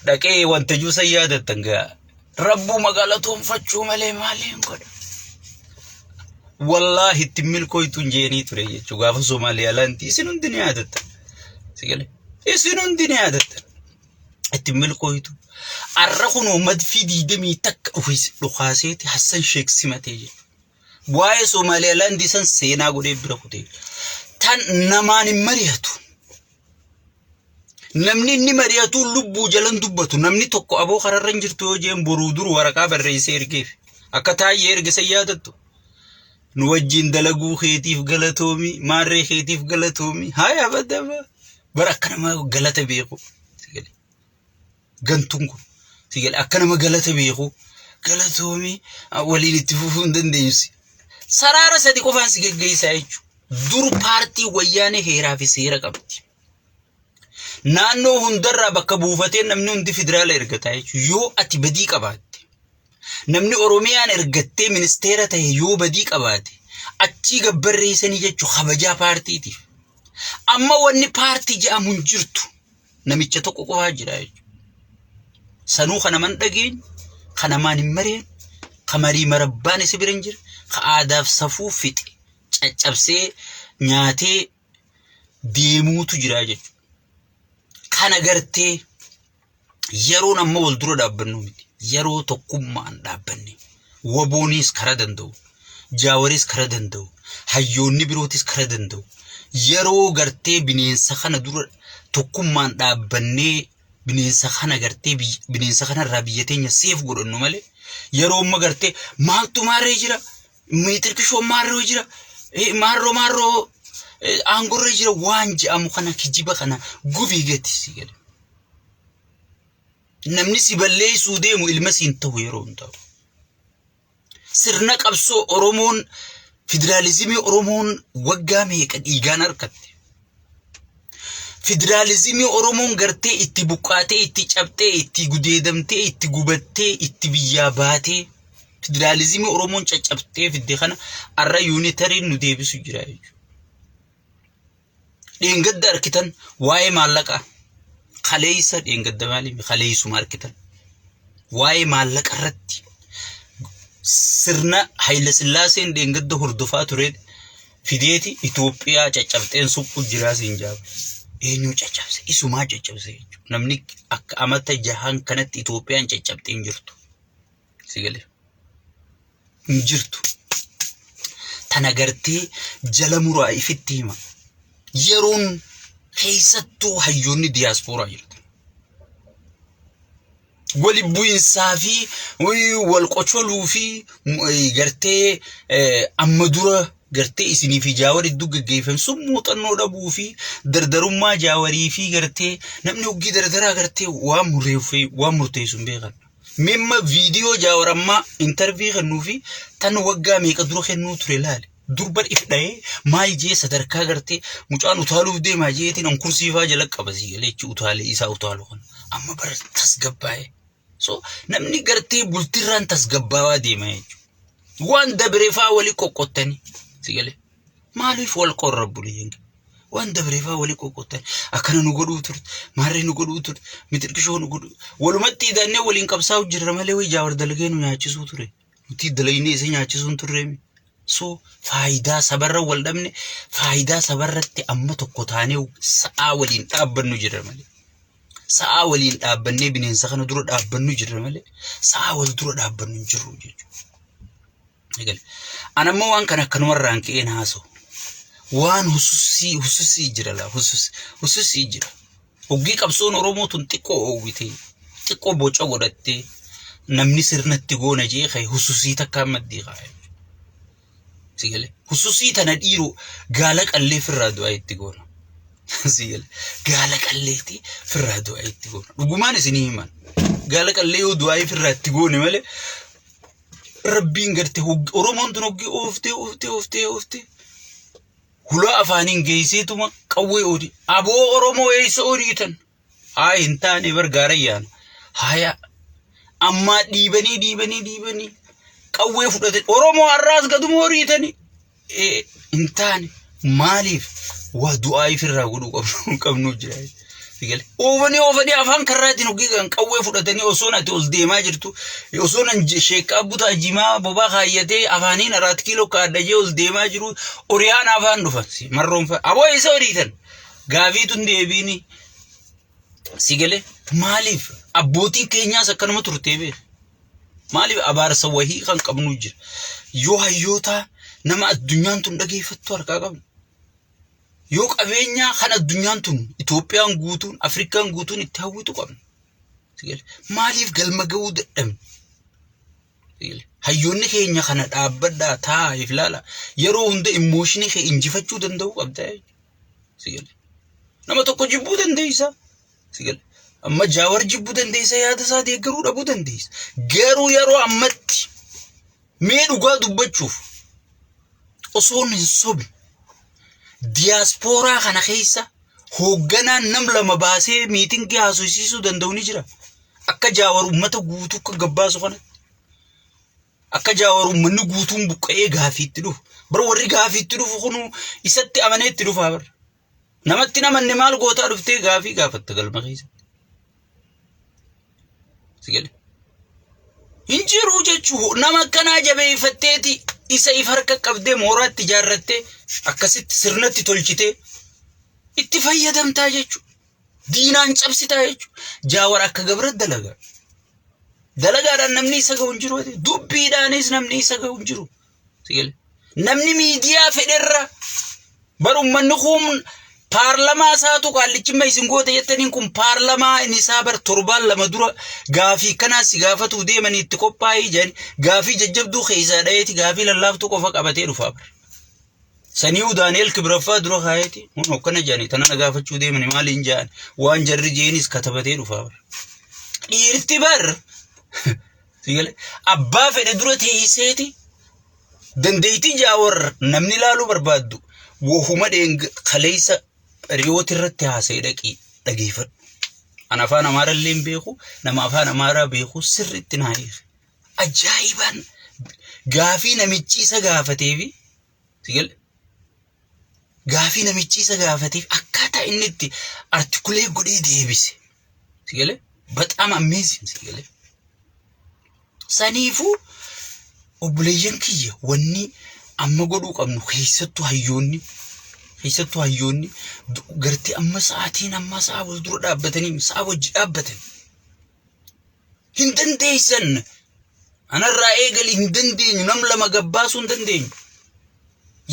dhaqee wanta juusan yaadattan gaa. Rabbuu magaalaa toonfachuu malee maaliin godha. Wallaahi itti milkooytuun jeenii ture jechuudha. Gaafa Soomaaliyaa laanti isin hundi ni yaadattan. Sigalee isin hundi ni yaadattan. Itti milkooytu. Arra kunoo madfii 21 dhukaaseeti Hassan Sheek simatee jechuudha. Waa'ee Soomaaliyaa laandii san seenaa godhee bira kutee. Tan namaan hin mari'atu. Namni inni mari'atu lubbuu jalan dubbatu. Namni tokko aboo kararra hin jirtu yoo jeen boruu dur waraqaa barreessee ergeef. Akka taayyee erge san yaadattu. Nu wajjin dalaguu keetiif galatoomi, maarree keetiif galatoomi. Haaya badaba. Bara akka nama galata beeku. Gantuun kun. Akka nama galata beeku. Galatoomi waliin itti fufuu hin dandeenyu. Saraara sadi qofaan si geggeessaa jechuudha. Dur paartii wayyaanee heeraa fi seera qabdi. Naannoo hundarraa bakka buufatee namni hundi federaala ergataa jechuudha. Yoo ati badii qabaatte, namni Oromiyaan ergattee ministeera ta'e yoo badii qabaate, achii gabbarreessanii jechuudha kabajaa paartiitiif. Amma wanni paartii jedhamu hin jirtu. Namicha tokko qofaa jira jechuudha. Sanuu kan naman dhageenye, kan namaan hin mareen, kan marii marabbaan isa bira hin jirre, kan aadaaf safuu fixe caccabsee nyaatee deemuutu jira jechuudha. Kana gartee yeroon amma wal dura dhaabbannu miti. Yeroo tokkummaan dhaabbanne. Wabooniis kara danda'u. Jaawaris kara danda'u. Hayyoonni birootis kara danda'u. Yeroo gartee bineensa kana dura tokkummaan dhaabbannee bineensa kana gartee bineensa kanarraa biyya teenya seef godhannu malee yeroo amma gartee maaltu maarree jira miitirkishoo maarroo jira maarroo maarroo aangorra jira waan je'amu kana kijiba kana gubii gati si gale. Namni si balleessuu deemu ilma siin ta'u yeroo hin ta'u. Sirna qabsoo Oromoon federaalizimii Oromoon waggaa meeqa dhiigaan argatte. Federaalizimii Oromoon gartee itti buqqaatee, itti cabxee, itti gudeedamtee, itti gubattee, itti biyyaa baatee federaalizimii Oromoon caccabtee fidde kana arra yuunitariin nu deebisu jira jechuudha. Dheengadda arkitan waa'ee maallaqaa kaleessa dheengadda maaliif kaleessuma arkitan waa'ee maallaqa irratti sirna Hayila Sillaaseen dheengadda hordofaa ture fideeti Itoophiyaa caccabxeen suphuu jiraa siin jaaba. Eenyu caccabse? Isumaa caccabse jechuudha. Namni akka amata jahan kanatti Itoophiyaan caccabxee hin jirtu. Si galee? Hin jirtu. Tana gartee jala muraa ifitti hima. Yeroon keessattuu hayyoonni diyaaspooraa jirtu. Wali bu'insaa fi wal qocholuu fi gartee amma dura gartee isinii fi jaawar iddoo gaggeeffame sun muuxannoo dhabuu fi dardarummaa jaawarii fi gartee namni hoggii dardaraa gartee waan murteessu waan murteessu hin beekan. Mimma viidiyoo jaawar ammaa intarvii kennuu fi tan waggaa meeqa dura kennuu ture laale. Durba if dhahee maal jee sadarkaa gartee mucaan utaaluuf deemaa jeetiin an kursiifaa jala qaba sii galee jechi utaalee isaa utaalu kana. Amma bara tasgabbaa'ee. So namni gartee bultirraan tasgabbaawaa deema jechuudha. Waan dabreefaa wali qoqqottanii si galee. Maaliif wal qorra buliin? Waan dabreefaa wali qoqqottanii akkana nu godhuu turte, maarree nu godhuu turte, mixirqishoo nu godhuu. Walumatti hidhannee waliin qabsaa'u jirra malee wayi jaawar dalagee nu nyaachisuu ture. Nuti dalagnee isa nyaachisuu hin turreemi. So faayidaa sabarra wal dhabne faayidaa sabarratti amma tokko taanee sa'aa waliin dhaabbannu jirra malee. Sa'aa waliin dhaabbannee bineensa kana dura dhaabbannu jirra malee sa'aa wal dura dhaabbannu hin jirru jechuudha. Eegale. An ammoo waan kana akkanumarraan ka'een haasa'u. Waan hususii hususii jira laa husus hususii jira. Hoggii qabsoon Oromoo tun xiqqoo oowwitee xiqqoo boca godhattee namni sirnatti goona jee ka'e hususii takkaan maddii kaa'e. Si galee hususii tana dhiiroo gaala qallee firraa du'aa itti goona. Si galee gaala qalleetii firraa du'aa itti goona. Dhugumaan isinii himan. Gaala qallee yoo du'aa firraa itti goone malee rabbiin garte Oromoon tun hoggii ooftee ooftee ooftee ooftee hulaa afaaniin geesseetuma qawwee oodi. Aboo Oromoo eessa oodiitan? Haa hin taane bar gaara yaana. Haya ammaa dhiibanii dhiibanii dhiibanii. Qawwee fudhate Oromoo har'aas gaduma horiitanii hin taane maaliif waa du'aa ifirraa godhuu qabnu qabnu jira. Sigale. Oofanii oofanii afaan karraatiin hoggii kan qawwee fudhatanii osoon ati ol deemaa jirtu osoon an sheekkaa butaa jimaa bobaa kaayyatee afaaniin araat kiiloo kaadhajee ol deemaa jiru oriyaan afaan dhufan marroon fa'a. Aboo eessa horiitan? Gaafiitu hin deebiini. Sigale maaliif abbootiin keenyaas akkanuma turtee beeku. Maaliif abaarsa wahii kan qabnu jira. Yoo hayyootaa nama addunyaan tun dhageeffattu harkaa qabna. Yoo qabeenyaa kan addunyaan tun Itoophiyaan guutuun Afrikaan guutuun itti hawwitu qabna. Maaliif galma ga'uu dadhabne? Hayyoonni keenya kana dhaabbadhaa taa'aa if ilaala. Yeroo hunda immooshinii kee injifachuu danda'uu qabda jechuudha. Nama tokko jibbuu dandeessa. Amma Jaawar jibbuu dandeessa yaada isaa deeggaruu dhabuu dandeessa. Garuu yeroo ammatti mee dhugaa dubbachuuf osoo hin sobne diyaaspooraa kana keessa hoogganaan nam lama baasee miitingii haasofsiisuu danda'u ni jira. Akka Jaawar uummata guutuu akka gabbaasu kanatti. Akka Jaawar uummanni guutuun buqqa'ee gaafiitti dhufu. Bar warri gaafiitti dhufu kun isatti amanee itti dhufaa bar. Namatti hin amanne maal gootaa dhuftee gaafii gaafatta galma keessatti. Si gale? Hin jiru jechuu nama akkanaa jabeeffatteeti isa if harka qabdee mooraatti ijaarrattee akkasitti sirnatti tolchitee itti fayyadamtaa jechuudha. Diinaan cabsitaa jechuudha. Jaawar akka gabra dalaga. Dalagaadhaan namni isa ga'u hin jiru. Dubbiidhaanis namni isa ga'u hin jiru. Si gale? Namni miidiyaa fedherra bar ummanni kun paarlamaa isaatu qaallichimma isin goote jettaniin kun paarlamaa inni isaa bar torbaan lama dura gaafii kanaa si gaafatuu deemanii itti qophaa'ii jedhan gaafii jajjabduu keessaa dhayeeti gaafii lallaaftuu qofa qabatee dhufaa bar. Saniihu Daani'el Kibraffaa dura kaayeeti kun hokkana jedhanii tana na gaafachuu deemani maaliin jedhan waan jarri jeenis katabatee dhufaa bar. Dhiirti bar abbaa fedhe dura teesseeti dandeettii jaawar namni ilaaluu barbaaddu wahuma kaleessa riyooti irratti haasa'e dhaqii dhageeffadhu. An afaan Amaaraa illee hin beeku nama afaan Amaaraa beeku sirriitti naa hiike. Ajaa'ibaan gaafii namichi isa gaafatee fi gaafii namichi isa gaafateef akkaataa inni itti artikulee godhee deebise. Sigale baxaam amazing sigale. Saniifuu obboleeyyan kiyya wanni amma godhuu qabnu keessattuu hayyoonni gartee amma sa'aatiin amma sa'a wal dura dhaabbatanii sa'a wajji dhaabbatan hin dandeessan. Anarraa eegali hin dandeenyu nam lama gabbaasuu hin dandeenyu.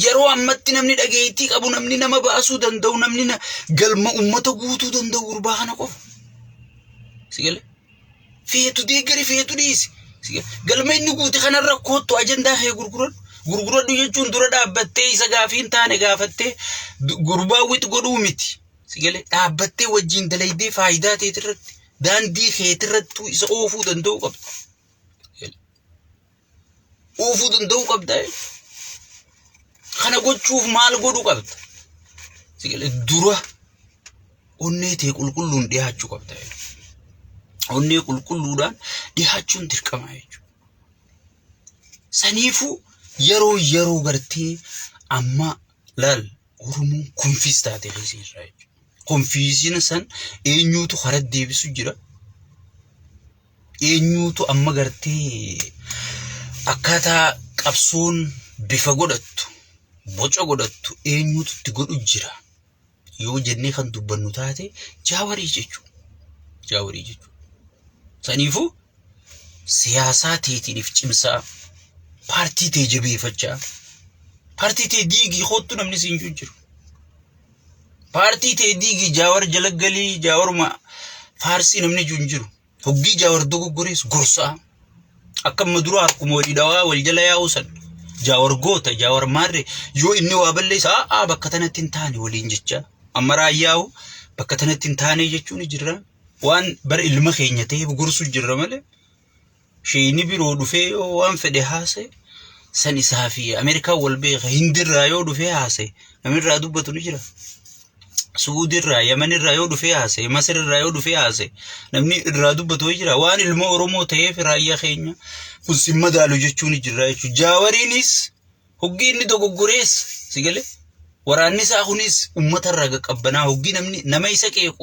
Yeroo ammatti namni dhageettii qabu namni nama baasuu danda'u namni galma ummata guutuu danda'u gurbaa kana qofa. Sigale feetu deeggari feetu dhiisi. Sigale galma inni guute kanarra koottu ajandaa kee gurguradhu. Gurguradhu jechuun dura dhaabbattee isa gaafii hin taane gaafattee gurbaa wit godhuu miti. Sigale dhaabbattee wajjin dalaydee faayidaa teetirratti daandii keetirrattuu isa oofuu danda'uu qabda. Oofuu danda'uu qabda. Kana gochuuf maal godhuu qabda? Sigale dura onnee tee qulqulluun dhiyaachuu qabda. Onnee qulqulluudhaan dhiyaachuun dirqama jechuudha. Saniifuu yeroo yeroo gartee amma laal Oromoon confuse taate keessa jirra jechuudha. Confusion san eenyuutu karaa deebisu jira? Eenyuutu amma gartee akkaataa qabsoon bifa godhattu, boca godhattu eenyuutu itti godhu jira? Yoo jennee kan dubbannu taate Jaawarii jechuudha. Jaawarii jechuudha. Saniifuu siyaasaa teetiiniif cimsaa, paartii tee jabeeffachaa, paartii tee diigii kottu namni siin jiru. Paartii tee diigii Jaawar jala galii Jaawaruma faarsii namni jiru hin jiru. Hoggii Jaawar dogoggorees gorsaa. Akka amma dura harkuma walii dhawaa wal jala yaa'uu san. Jaawar goota, Jaawar maarree yoo inni waa balleessa a'aa bakka tanatti hin taane waliin jecha. Amma raayyaa'u bakka tanatti hin taane jechuun jirra. Waan bara ilma keenya ta'eef gorsu jirra malee. Sheeyni biroo dhufee yoo waan fedhe haasa'e san isaa fi Ameerikaan wal beeka. Hindirraa yoo dhufee haasa'e namni irraa dubbatu ni jira. Su'uudi irraa, Yaman irraa yoo dhufee haasa'e, Masir irraa yoo dhufee haasa'e, namni irraa dubbatu wayii jira. Waan ilma Oromoo ta'eef raayyaa keenya kun sin madaalu jechuun jira jechuudha. Jaawariinis hoggii inni dogoggorees si galee waraanni isaa kunis uummata irraa qaqqabbanaa hoggii namni nama isa qeequ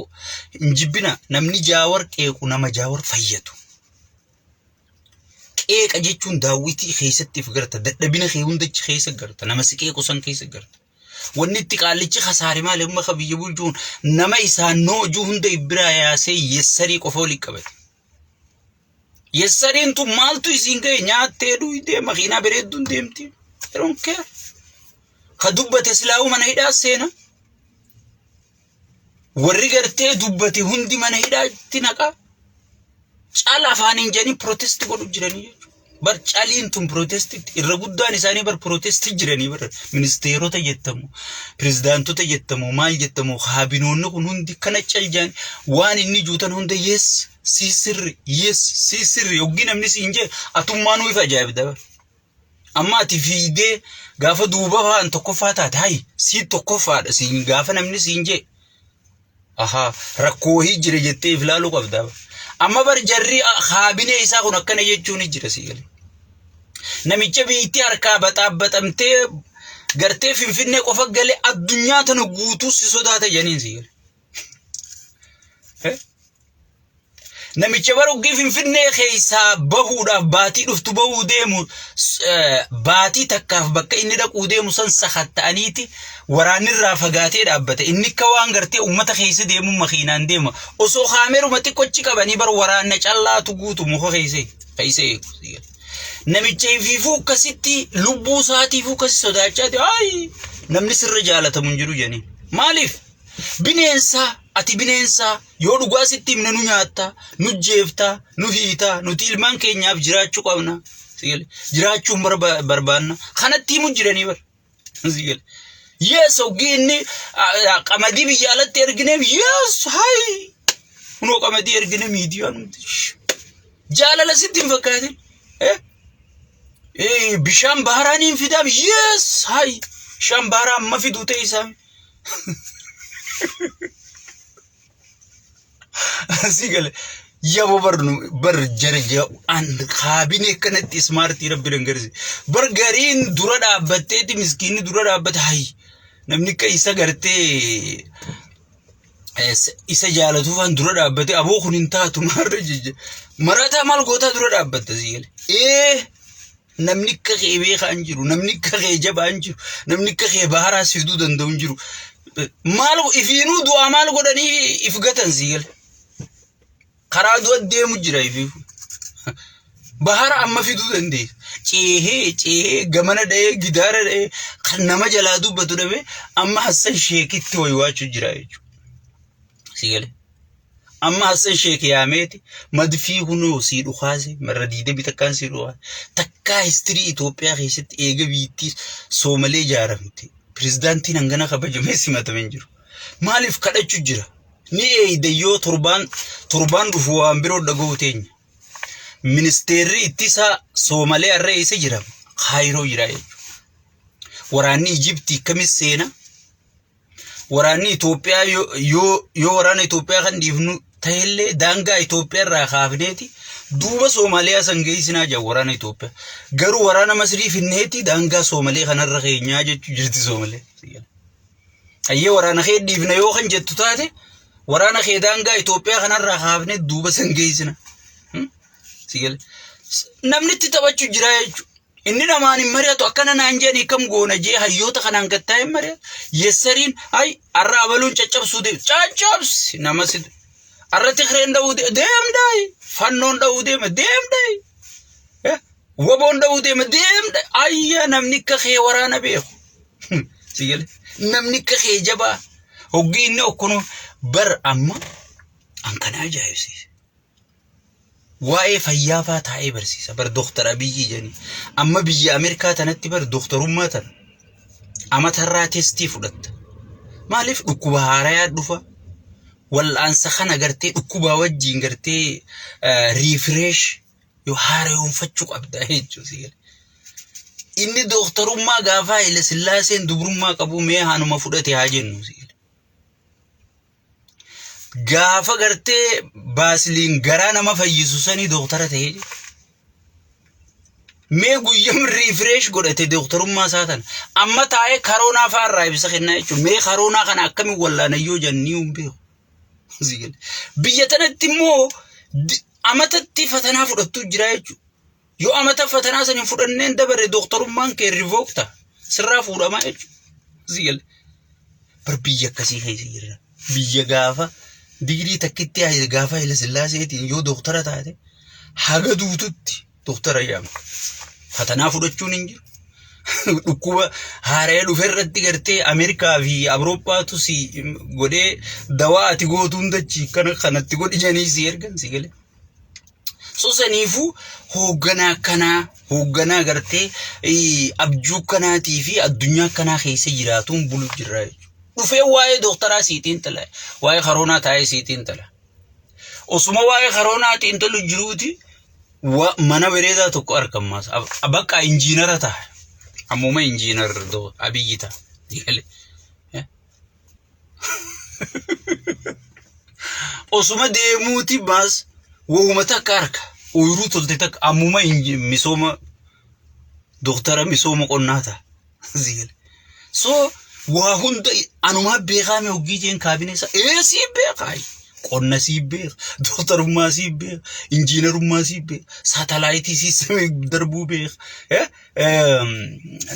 hin jibbina namni jaawar qeequ nama jaawar fayyadu. Qeeqa jechuun daawwitii keessatti if garta dadhabina kee hundachi keessa garta nama si qeequ san keessa garta. Wanni itti qaallichi kasaare maali amma ka biyya bulchuun nama isaan noojuu hunda biraa yaasee yessarii qofa walitti qabate. Yessariin tun maaltu isiin ga'e nyaattee dhuydee makiinaa bareedduun deemti. I don't care. Ka dubbate silaa'uu mana hidhaa seena. Warri gartee dubbate hundi mana hidhaatti naqa. Caala afaaniin jedhanii protest godhu jiranii jechuudha. Bar caliin tun protestitti irra guddaan isaanii bar protesti jiranii bar ministeerota jettamu pirezidaantota jettamu maal jettamu kaabinoonni kun hundi kana caljaan waan inni juutan hunda yes sii sirri yes sii sirri hoggii namni siin jee atummaanuu ifa ajaa'ibda bar. Amma ati fiigdee gaafa duuba fa'aan tokkoffaa taate hayi sii tokkoffaadha siin gaafa namni siin jee ahaa rakkoo wahii jira jettee if ilaaluu qabda. Amma bar jarri kaabinee isaa kun akkana jechuun jira sii galee. Namicha biyyittii harkaa baxaabbaxamtee gartee Finfinnee qofa galee addunyaa tana guutuu si sodaata jedhaniin sii galee. Namicha bara uggii Finfinnee keessaa bahuudhaaf baatii dhuftu bahuu deemu baatii takkaaf bakka inni dhaquu deemu san sakatta'aniiti waraanni irraa fagaatee dhaabbate. Inni akka waan gartee uummata keessa deemu makiinaan deema. Osoo kaameruma xiqqochi qabanii bar waraanna callaatu guutu muka keessa keessa eegu. Namicha ifiifuu akkasitti lubbuu isaatiifuu akkasi sodaachaa ayi namni sirra jaalatamu hin jiru jedhanii. Maaliif? Bineensaa ati bineensaa yoo dhugaa sitti himne nu nyaatta nu jeefta nu hiita nuti ilmaan keenyaaf jiraachuu qabna. Jiraachuun barbaanna kanatti himu jiranii bar. Yes hoggii inni qamadii biyya alatti ergineef yes hayi kunoo qamadii ergine miidiyaan hundi jaalala sitti hin fakkaatin. Bishaan baharaa ni hin fidaam yes hayi bishaan baharaa amma fiduu ta'e isaa. Si gale yabo bar bar jara an kaabinee akkanatti ismaartii rabbi dangarsi bar gariin dura dhaabbatteeti miskiinni dura dhaabbate hayi namni akka isa gartee isa jaalatuufaan dura dhaabbate aboo kun hin taatu maarra jijja marataa maal gootaa dura dhaabbatta si gale ee Namni akka kee beekaa hin jiru. Namni akka kee jabaa hin jiru. Namni akka kee baharaa si fiduu danda'u hin jiru. Maal ifiinuu du'aa maal godhanii if gatan sii gale. Karaa du'a deemu jira ifiifu. Bahara amma fiduu dandeessa. Ceehee ceehee gamana dha'ee gidaara dha'ee kan nama jalaa dubbatu dhabee amma Hassan Sheekitti waywaachuu jira jechuudha. Sii gale. Amma Hassan Sheek yaameeti madfii kunoo sii dhukaase marra diidamii takkaan sii dhukaase takkaa histirii Itoophiyaa keessatti eega biyyittii Soomalee ijaaramte pirezidaantiin hangana kabajamee simatame hin jiru. Maaliif kadhachu jira? Ni eeyda yoo torbaan torbaan dhufu waan biroo dhaga'uu teenya. Ministeerri ittisaa Soomalee har'a eessa jira? Kaayiroo jira jechuudha. Waraanni Ijiptii kamis seena? Waraanni Itoophiyaa yoo waraana Itoophiyaa kan dhiifnu ta'ellee daangaa Itoophiyaa irraa kaafneeti duuba Soomaaliyaa san geessinaa jira waraana Itoophiyaa. Garuu waraana Masrii finneeti daangaa Soomalee kanarra keenyaa jechuu jirti Soomalee. Ayyee waraana kee dhiifna yoo kan jettu taate waraana kee daangaa Itoophiyaa kanarraa kaafnee duuba san geessina. Namni itti taphachuu jira jechuudha. Inni namaan hin mari'atu akkana naan jedhanii kam goona jee hayyoota kanaan gattaa hin mari'atu. Yessariin hay har'a abaluun caccabsuu deema. Caccabsi nama si har'a tikreen dha'uu deema deemdaayi. Fannoon dha'uu deema deemdaayi. Waboon dha'uu deema deemdaayi. Ayya namni akka kee waraana beeku. Si gale namni akka kee jabaa. Hoggii inni okkonoo bar amma an kana ajaa'ibsiise. Waa'ee fayyaa faa taa'ee barsiisa. Bar Dooktar Abiyyi jedhanii. Amma biyya Ameerikaa tanatti bar dooktarummaa tana amatarraa testii fudhatta. Maaliif dhukkuba haarayaa dhufa? Wal'aansa kana gartee dhukkubaa wajjin gartee riifireesh yoo haarayoonfachuu qabda jechuudha. Inni dooktarummaa gaafa Haile Sillaaseen dubrummaa qabu mee haanuma fudhate haa jennu. Gaafa gartee baasiliin garaa nama fayyisu sanii dooktara ta'ee jira. Mee guyyam refresh godhate dooktarummaa isaa tana. Amma taa'ee karoonaa fa'aa irraa ibsa kennaa jechuudha. Mee karoonaa kana akkamiin wallaanayyoo jennii hin beeku. Biyya tanatti immoo amatatti fatanaa fudhattuu jira jechuudha. Yoo amata fatanaa san hin fudhanneen dabare dooktarummaan kee revoke ta'a. Sirraa fuudhamaa jechuudha. Bar biyya akkasii keessa jirra. Biyya gaafa digirii takkitti gaafa Haila Sillaaseetiin yoo dooktara taate haga duututti dooktara jedhama. Fatanaa fudhachuun hin jiru. Dhukkuba haara'ee dhufe irratti gartee Ameerikaa fi Awurooppaatu si godhee dawaa ati gootu hundachi kana kanatti godhi jedhanii si ergan si galee. So saniifuu hoogganaa akkanaa hoogganaa gartee abjuu akkanaatii fi addunyaa akkanaa keessa jiraatuun bulu jirra jechuudha. Dhufee waa'ee dooktaraa sii xiinxala. Waa'ee karoonaa taa'ee sii xiinxala. Osuma waa'ee karoonaa xiinxalu jiruuti mana bareedaa tokko argammaas. Bakka injiinara ta'a. Ammuma injiinar Abiyyi ta'a. Osuma deemuuti baas wahuma takka harka ooyiruu tolte takka ammuma misooma doktara misooma qonnaa ta'a. Zigale. So waa hunda anumaa beekaa mee hoggii jeen kaabinee isaa ee sii beekaa qonna sii beeka doktarummaa sii beeka injiinarummaa sii beeka saatalaayitii sii samii darbuu beeka.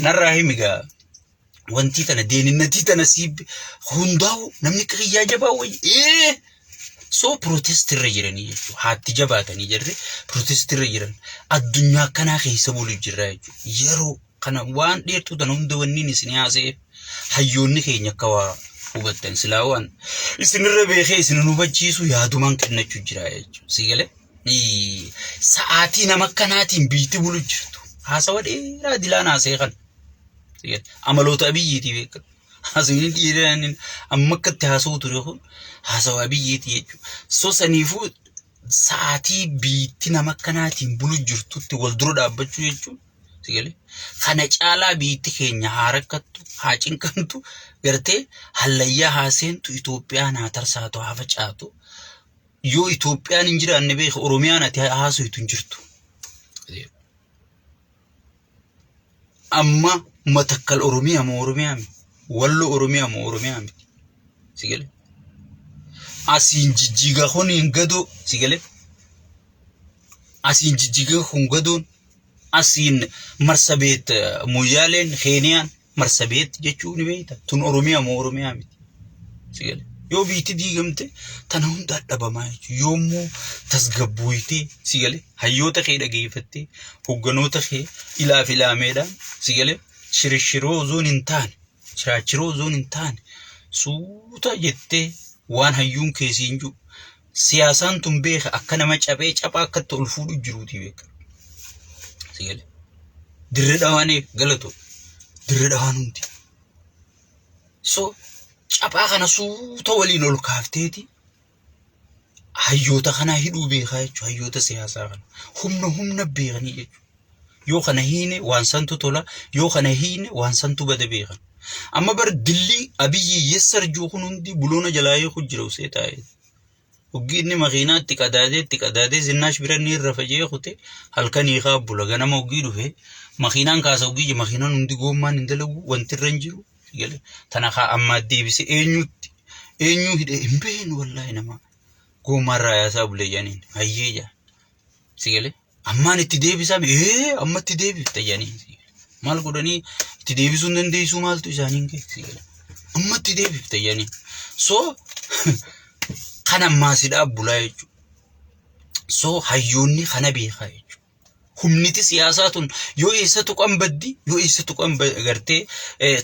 Narraa himi gaa. Wantii tana deeninnatii tana sii hundaa'u namni akka kiyyaa jabaa wayyi ee soo protest irra jiranii jechuudha haatti jabaatanii jirri protest irra jiran addunyaa akkanaa keessa bulu jirra jechuudha yeroo kana waan dheertuu tana hunda wanniin isin haasa'eef hayyoonni keenya akka waa hubattan silaa waan isinirra beekee isin hubachiisu yaadumaan kennachuu jira jechuudha si galee sa'aatii nama akkanaatiin biitti bulu jirtu haasawa dheeraa dilaan haasa'e kana. Amaloota Abiyyiiti beekadhu. Haasawni dhiiraan amma akkatti haasa'u ture kun haasawa Abiyyiiti jechuudha. So saniifuu sa'aatii biitti nama akkanaatiin bulu jirtutti wal dura dhaabbachuu jechuun si galee kana caalaa biitti keenya haa rakkattu haa cinqamtu gartee hallayyaa haa seentu Itoophiyaan haa tarsaatu haa facaatu yoo Itoophiyaan hin jiraanne beeka Oromiyaan ati haasoytu hin jirtu. Amma Matakkal Oromiyaa moo Oromiyaa miti? Wallo Oromiyaa moo Oromiyaa miti? Si galee? Asiin jijjiiga kun hin gadoo si galee? Asiin jijjiiga kun gadoon asiin Marsabeet Moyyaaleen Keeniyaan Marsabeet jechuu ni beekta. Tun Oromiyaa moo Oromiyaa miti? Si galee? Yoo biitti diigamte tana hundaa dhabamaa jechuudha. Yoommoo tasgabbooytee si galee hayyoota kee dhageeffattee hogganoota kee ilaaf ilaameedhaan si galee shirishiroo osoo hin taane shiraachiroo osoo hin taane suuta jettee waan hayyuun kee siin jiru siyaasaan tun beeka akka nama caphee caphaa akkatti ol fuudhu jiruuti beeka. Si galee dirree dhawaan galatu dirree dhawaan hundi. So caphaa kana suuta waliin ol kaafteeti hayyoota kanaa hidhuu beekaa jechuudha. Hayyoota siyaasaa kana. Humna humna beekanii jechuudha. Yoo kana hiine waan santu tola, yoo kana hiine waan santu bada beekan. Amma bar dillii Abiyyi yessar jiru kun hundi buloona jalaa hiiku jira usee taa'ee. Hoggi inni makiinaa itti qadaadee itti qadaadee zinnaash bira inni irra faca'ee kute halkan hiikaa bula ganama hoggii dhufe makiinaan kaasa hoggii je makiinaan hundi goommaan hin dalagu wanti irra hin jiru gale tana kaa ammaa deebise eenyutti eenyuu hidhe hin beeknu wallaahi nama goommaa irraa yaasaa bule jedhaniin hayyee jaa si gale ammaan itti deebisame ee amma itti deebifta jedhaniin maal godhanii itti deebisuu hin dandeessuu maaltu isaaniin kee si gale amma itti deebifta jedhaniin so kan ammaa si dhaabbulaa jechuudha. So hayyoonni kana beekaa jechuudha. Humniti siyaasaa tun yoo eessa tuqan baddi yoo eessa tuqan gartee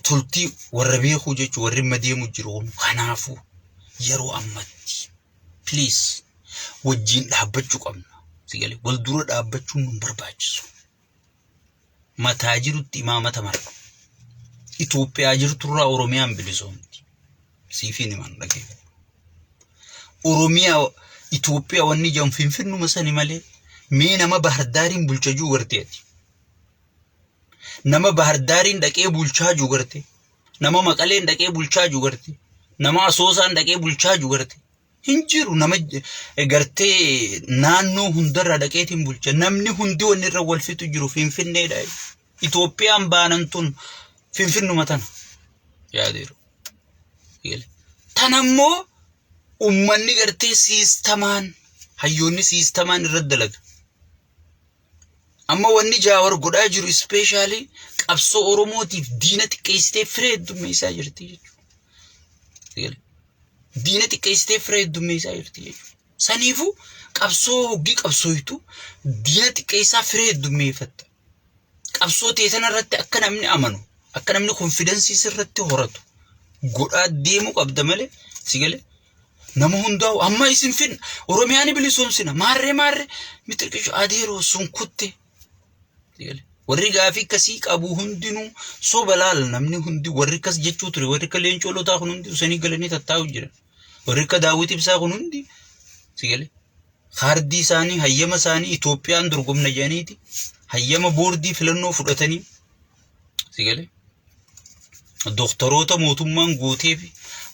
toltii warra beekuu jechuudha warri amma deemu jiru kun kanaafuu yeroo ammatti please wajjin dhaabbachuu qabna. Si galee wal dura dhaabbachuun nu barbaachisu. Mataa jirutti imaamata mara. Itoophiyaa jirturraa Oromiyaan bilisoomti. Siifiin himan dhageeffadhu. Oromiyaa Itoophiyaa wanni jedhamu Finfinnuma sani malee mee nama Bahardaariin bulcha jiru gartee ati. Nama Bahardaariin dhaqee bulchaa jiru gartee. Nama Maqaleen dhaqee bulchaa jiru gartee. Nama Asoosaan dhaqee bulchaa jiru gartee. Hin jiru nama gartee naannoo hundarraa dhaqeetiin bulcha. Namni hundi wanni irra wal fixu jiru Finfinneedha. Itoophiyaan baanan tun Finfinnuma tana. Yaadeeru. Tanammoo ummanni gartee siistamaan hayyoonni siistamaan irra dalaga. Amma wanni Jaawar godhaa jiru ispeeshaalii qabsoo Oromootiif diina xiqqeessitee firee heddummeessaa jirti jechuudha. Diina xiqqeessitee firee heddummeessaa jirti jechuudha. Saniifuu qabsoo hoggii qabsooytu diina xiqqeessaa firee heddummeeffatta. Qabsoo ta'e sanarratti akka namni amanu, akka namni konfidensii sirratti horatu godhaa deemuu qabda malee si galee nama hundaa'u amma isin finna Oromiyaa ni bilisoomsina maarree maarree mixirqishu adeeroo sun kutte. Warri gaafii akkasii qabu hundinuu soba laal namni hundi warri akkas jechuu ture warri akka leencoo lotaa kun hundi usanii galanii tattaa'u jiran. Warri akka daawwit ibsaa kun hundi si galee kaardii isaanii hayyama isaanii Itoophiyaan dorgomna jedhaniiti hayyama boordii filannoo fudhatanii si galee doktoroota mootummaan guutee fi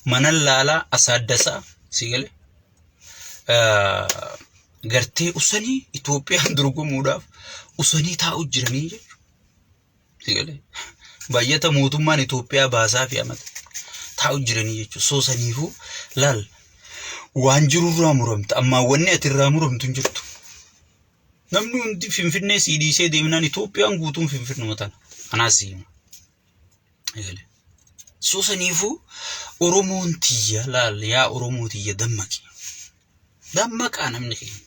mana laalaa asaaddasaa si galee gartee usanii Itoophiyaan dorgomuudhaaf usanii taa'u jiranii jechuudha. Si galee baay'ata mootummaan Itoophiyaa baasaa fi amata taa'u jiranii jechuudha. Soo saniifuu laal waan jirurraa muramta ammaa wanni ati irraa muramtu hin jirtu. Namni hundi Finfinnee sii dhiisee deemnaan Itoophiyaan guutuun Finfinnuma tana. Kanaas si hima. Eegale. Soo saniifuu Oromoon tiyya laal yaa Oromoo tiyya dammaqi. Dammaqaa namni keenya.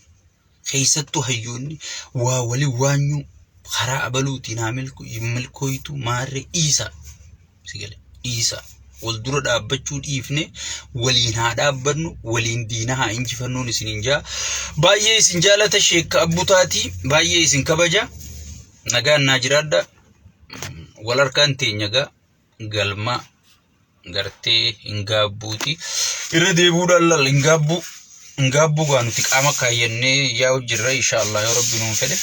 Keessattuu hayyoonni waa wali waanyuu karaa abaluutiin haa milkooytu maarree dhiisaa. Si gale dhiisaa. Wal dura dhaabbachuu dhiifne waliin haa dhaabbannu waliin diina haa injifannuun isiniin jaa. Baay'ee isin jaalata sheekka abbutaatii baay'ee isin kabaja. Nagaan naa jiraadha. Wal harkaan teenya gaa galma gartee hin gaabbuuti. Irra deebi'uudhaan lal hin gaabbuu. Hin gaabbuu gaa nuti qaama kaayyannee yaa'u jirra inshaallah yoo rabbi nuun fedhe.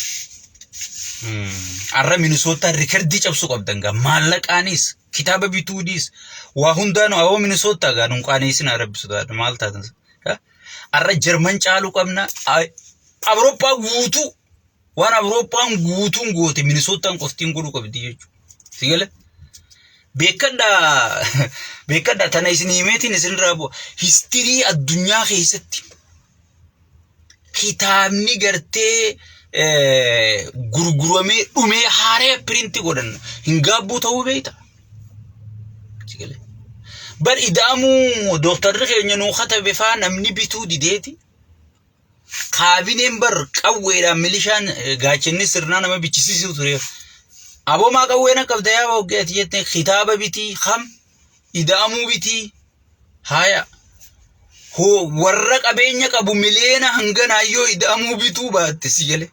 Har'a Minisootaan rikardii cabsuu qabdan gaa maallaqaanis kitaaba bituudis waa hundaanuu awoo Minisootaa gaa nun qaaneessinaa rabbi sodaadha maal taatan. Har'a Jarman caaluu qabna. Awurooppaa guutuu waan Awurooppaan guutuun goote Minisootaan qoftiin godhuu qabdi jechuudha. Si gale? Beekadhaa beekadhaa tana isin himeetiin isinirraa bu'a. Histirii addunyaa keessatti kitaabni gartee gurguramee dhumee haaree piriinti godhan hin gaabbuu ta'uu beekta. Si gale? Bar ida'amuu dooktarri keenya nuu katabe faa namni bituu dideeti. Kaabineen bar qawweedhaan milishaan gaachanni sirnaa nama bichisiisuu ture. Aboo maa qawwee na qabda yaa oggee ati jette kitaaba bitii kam ida'amuu bitii haaya. Hoo warra qabeenya qabu miliyoona hanganaa yoo ida'amuu bituu baatte si gale.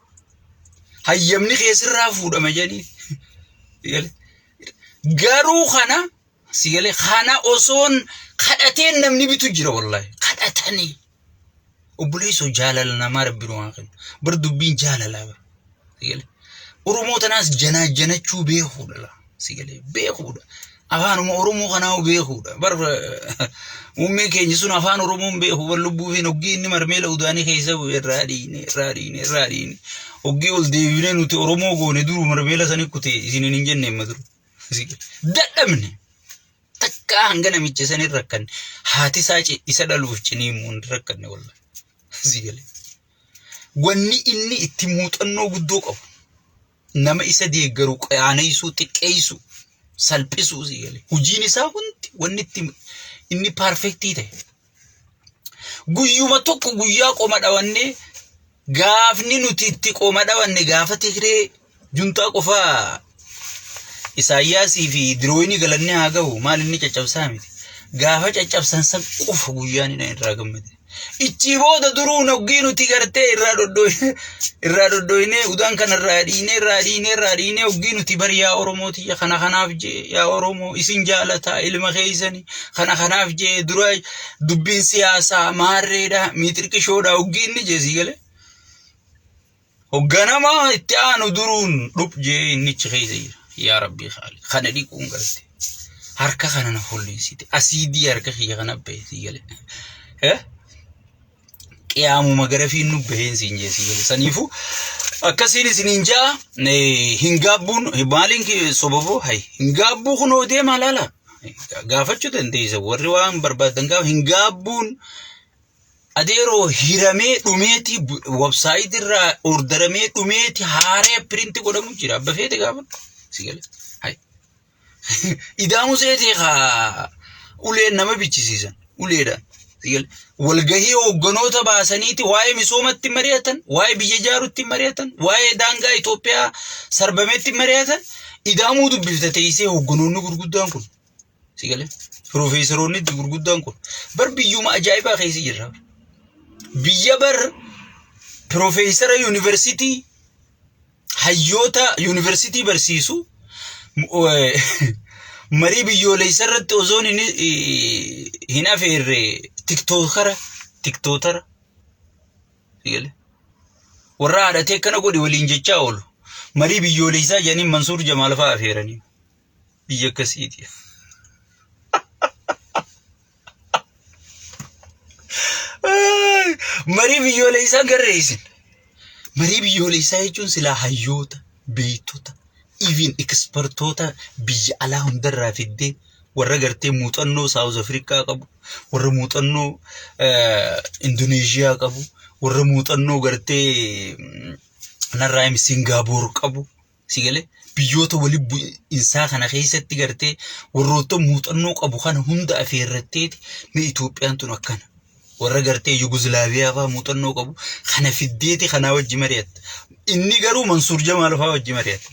Hayyamni keessirraa fuudhama jedhanii. Si gale. Garuu kana si gale kana osoon kadhateen namni bitu jira wallahi kadhatanii. Obboleessoo jaalala namaa rabbi nu haa kennu. Bar dubbiin jaalalaa bar. Si galee. Oromoo tanaas janaa janachuu beekuudha laa. Si galee beekuudha. Afaanuma Oromoo kanaa beekuudha. Bar muummeen keenya sun afaan Oromoo hin beeku. Bar lubbuu fi hoggii inni marmeela udaanii keessa bu'e irraa dhiine irraa dhiine irraa dhiine. Hoggii ol deebinee nuti Oromoo goone duru marmeela sani kute isiniin hin jenne amma duru. Si galee. Dadhabne. Takkaa hanga namicha san hin rakkanne. Haati isaa isa dhaluuf ciniimuun hin rakkanne wallahi. Si galee. Wanni inni itti muuxannoo guddoo qabu nama isa deeggaru qaaneessuu, xiqqeessuu, salphisuu si galee. Hojiin isaa hundi wanni itti inni paarfektii ta'e. Guyyuma tokko guyyaa qoma dhawannee gaafni nuti itti qoma dhawanne gaafa Tigree juntaa qofaa Isaayyaasii fi dirooyinii galannee haa gahu maal inni caccabsaa miti. Gaafa caccabsan san qofa guyyaan inni irraa gammade. Ichii booda duruu noggii nuti gartee irraa dhodhooyne irraa dhodhooynee udaan kana irraa dhiinee irraa dhiinee irraa dhiinee hoggii nuti bari yaa Oromoo tiyya kana kanaaf jee yaa Oromoo isin jaalataa ilma keeysani kana kanaaf jee dura dubbiin siyaasaa maarreedha miixirqishoodha hoggii inni jee sii galee. Hogganamaa itti aanu duruun dhuph jee innichi keessa jira. Yaa Rabbii kaali kana dhiquun garte. Harka kana na folleessite asiidii harka kiyya kana ba'e sii galee. Eh? Qiyaamuma gara fiinnu baheen siin jee sii gale. Saniifuu akkasiin isiniin ja'a hin gaabbuun maaliin sobaboo hay hin gaabbuu kunoo deemaa laala. Gaafachuu dandeessa warri waan barbaadan gaafa hin gaabbuun adeeroo hiramee dhumeeti website irraa ordaramee dhumeeti haaree print godhamu jira abba feete gaafadhu si gale. Hay. Idaamu seetee kaa uleen nama bichisiisan uleedhaan. Walgahii hoogganoota baasaniiti waa'ee misoomatti mari'atan, waa'ee biyya ijaaruutti mari'atan, waa'ee daangaa Itoophiyaa sarbameetti mari'atan. Idaamuu dubbifta teessee hoogganoonni gurguddaan kun. Si galee? Piroofeesaroonni gurguddaan kun. Bar biyyuma ajaa'ibaa keessa jirra. Biyya bar piroofeesara yuunivarsiitii hayyoota yuunivarsiitii barsiisu marii biyyoolessa irratti osoon hin afeerre tiktookara tiktootara warra haadhatee akkana godhe waliin jechaa oolu marii biyyoolessaa jedhanii Mansuur Jamaal fa'aa afeeranii biyya akkasiiti. Marii biyyoolessaa garreessin. Marii biyyoolessaa jechuun silaa hayyoota, beektota, even ekspertoota biyya alaa hundarraa fiddee warra gartee muuxannoo Saawuz Afrikaa qabu, warra muuxannoo Indoneeshiyaa qabu, warra muuxannoo gartee narraa Singaapoor qabu, Si galee biyyoota wali bu'insaa kana keessatti gartee warroota muuxannoo qabu kana hunda afeerratteeti mee Itoophiyaan tun akkana. Warra gartee Yuguzlaaviyaa fa'aa muuxannoo qabu kana fiddeeti kanaa wajji mari'atta. Inni garuu Mansuur Jamaal fa'aa wajji mari'atta.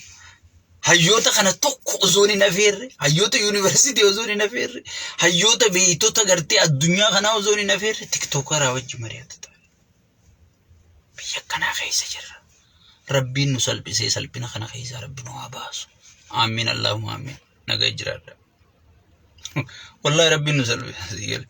Hayyoota kana tokko osoo hin afeerre, hayyoota yuunivarsiitii osoo hin afeerre, hayyoota beektota gartee addunyaa kanaa osoo hin afeerre tiktookaraa wajji mari'atta. Biyya akkanaa keessa jirra. Rabbiin nu salphisee salphina kana keessaa rabbi nu haa baasu. Aamiin Allahumma aamiin. Nagaa jiraadha. Wallahi rabbiin nu salphise.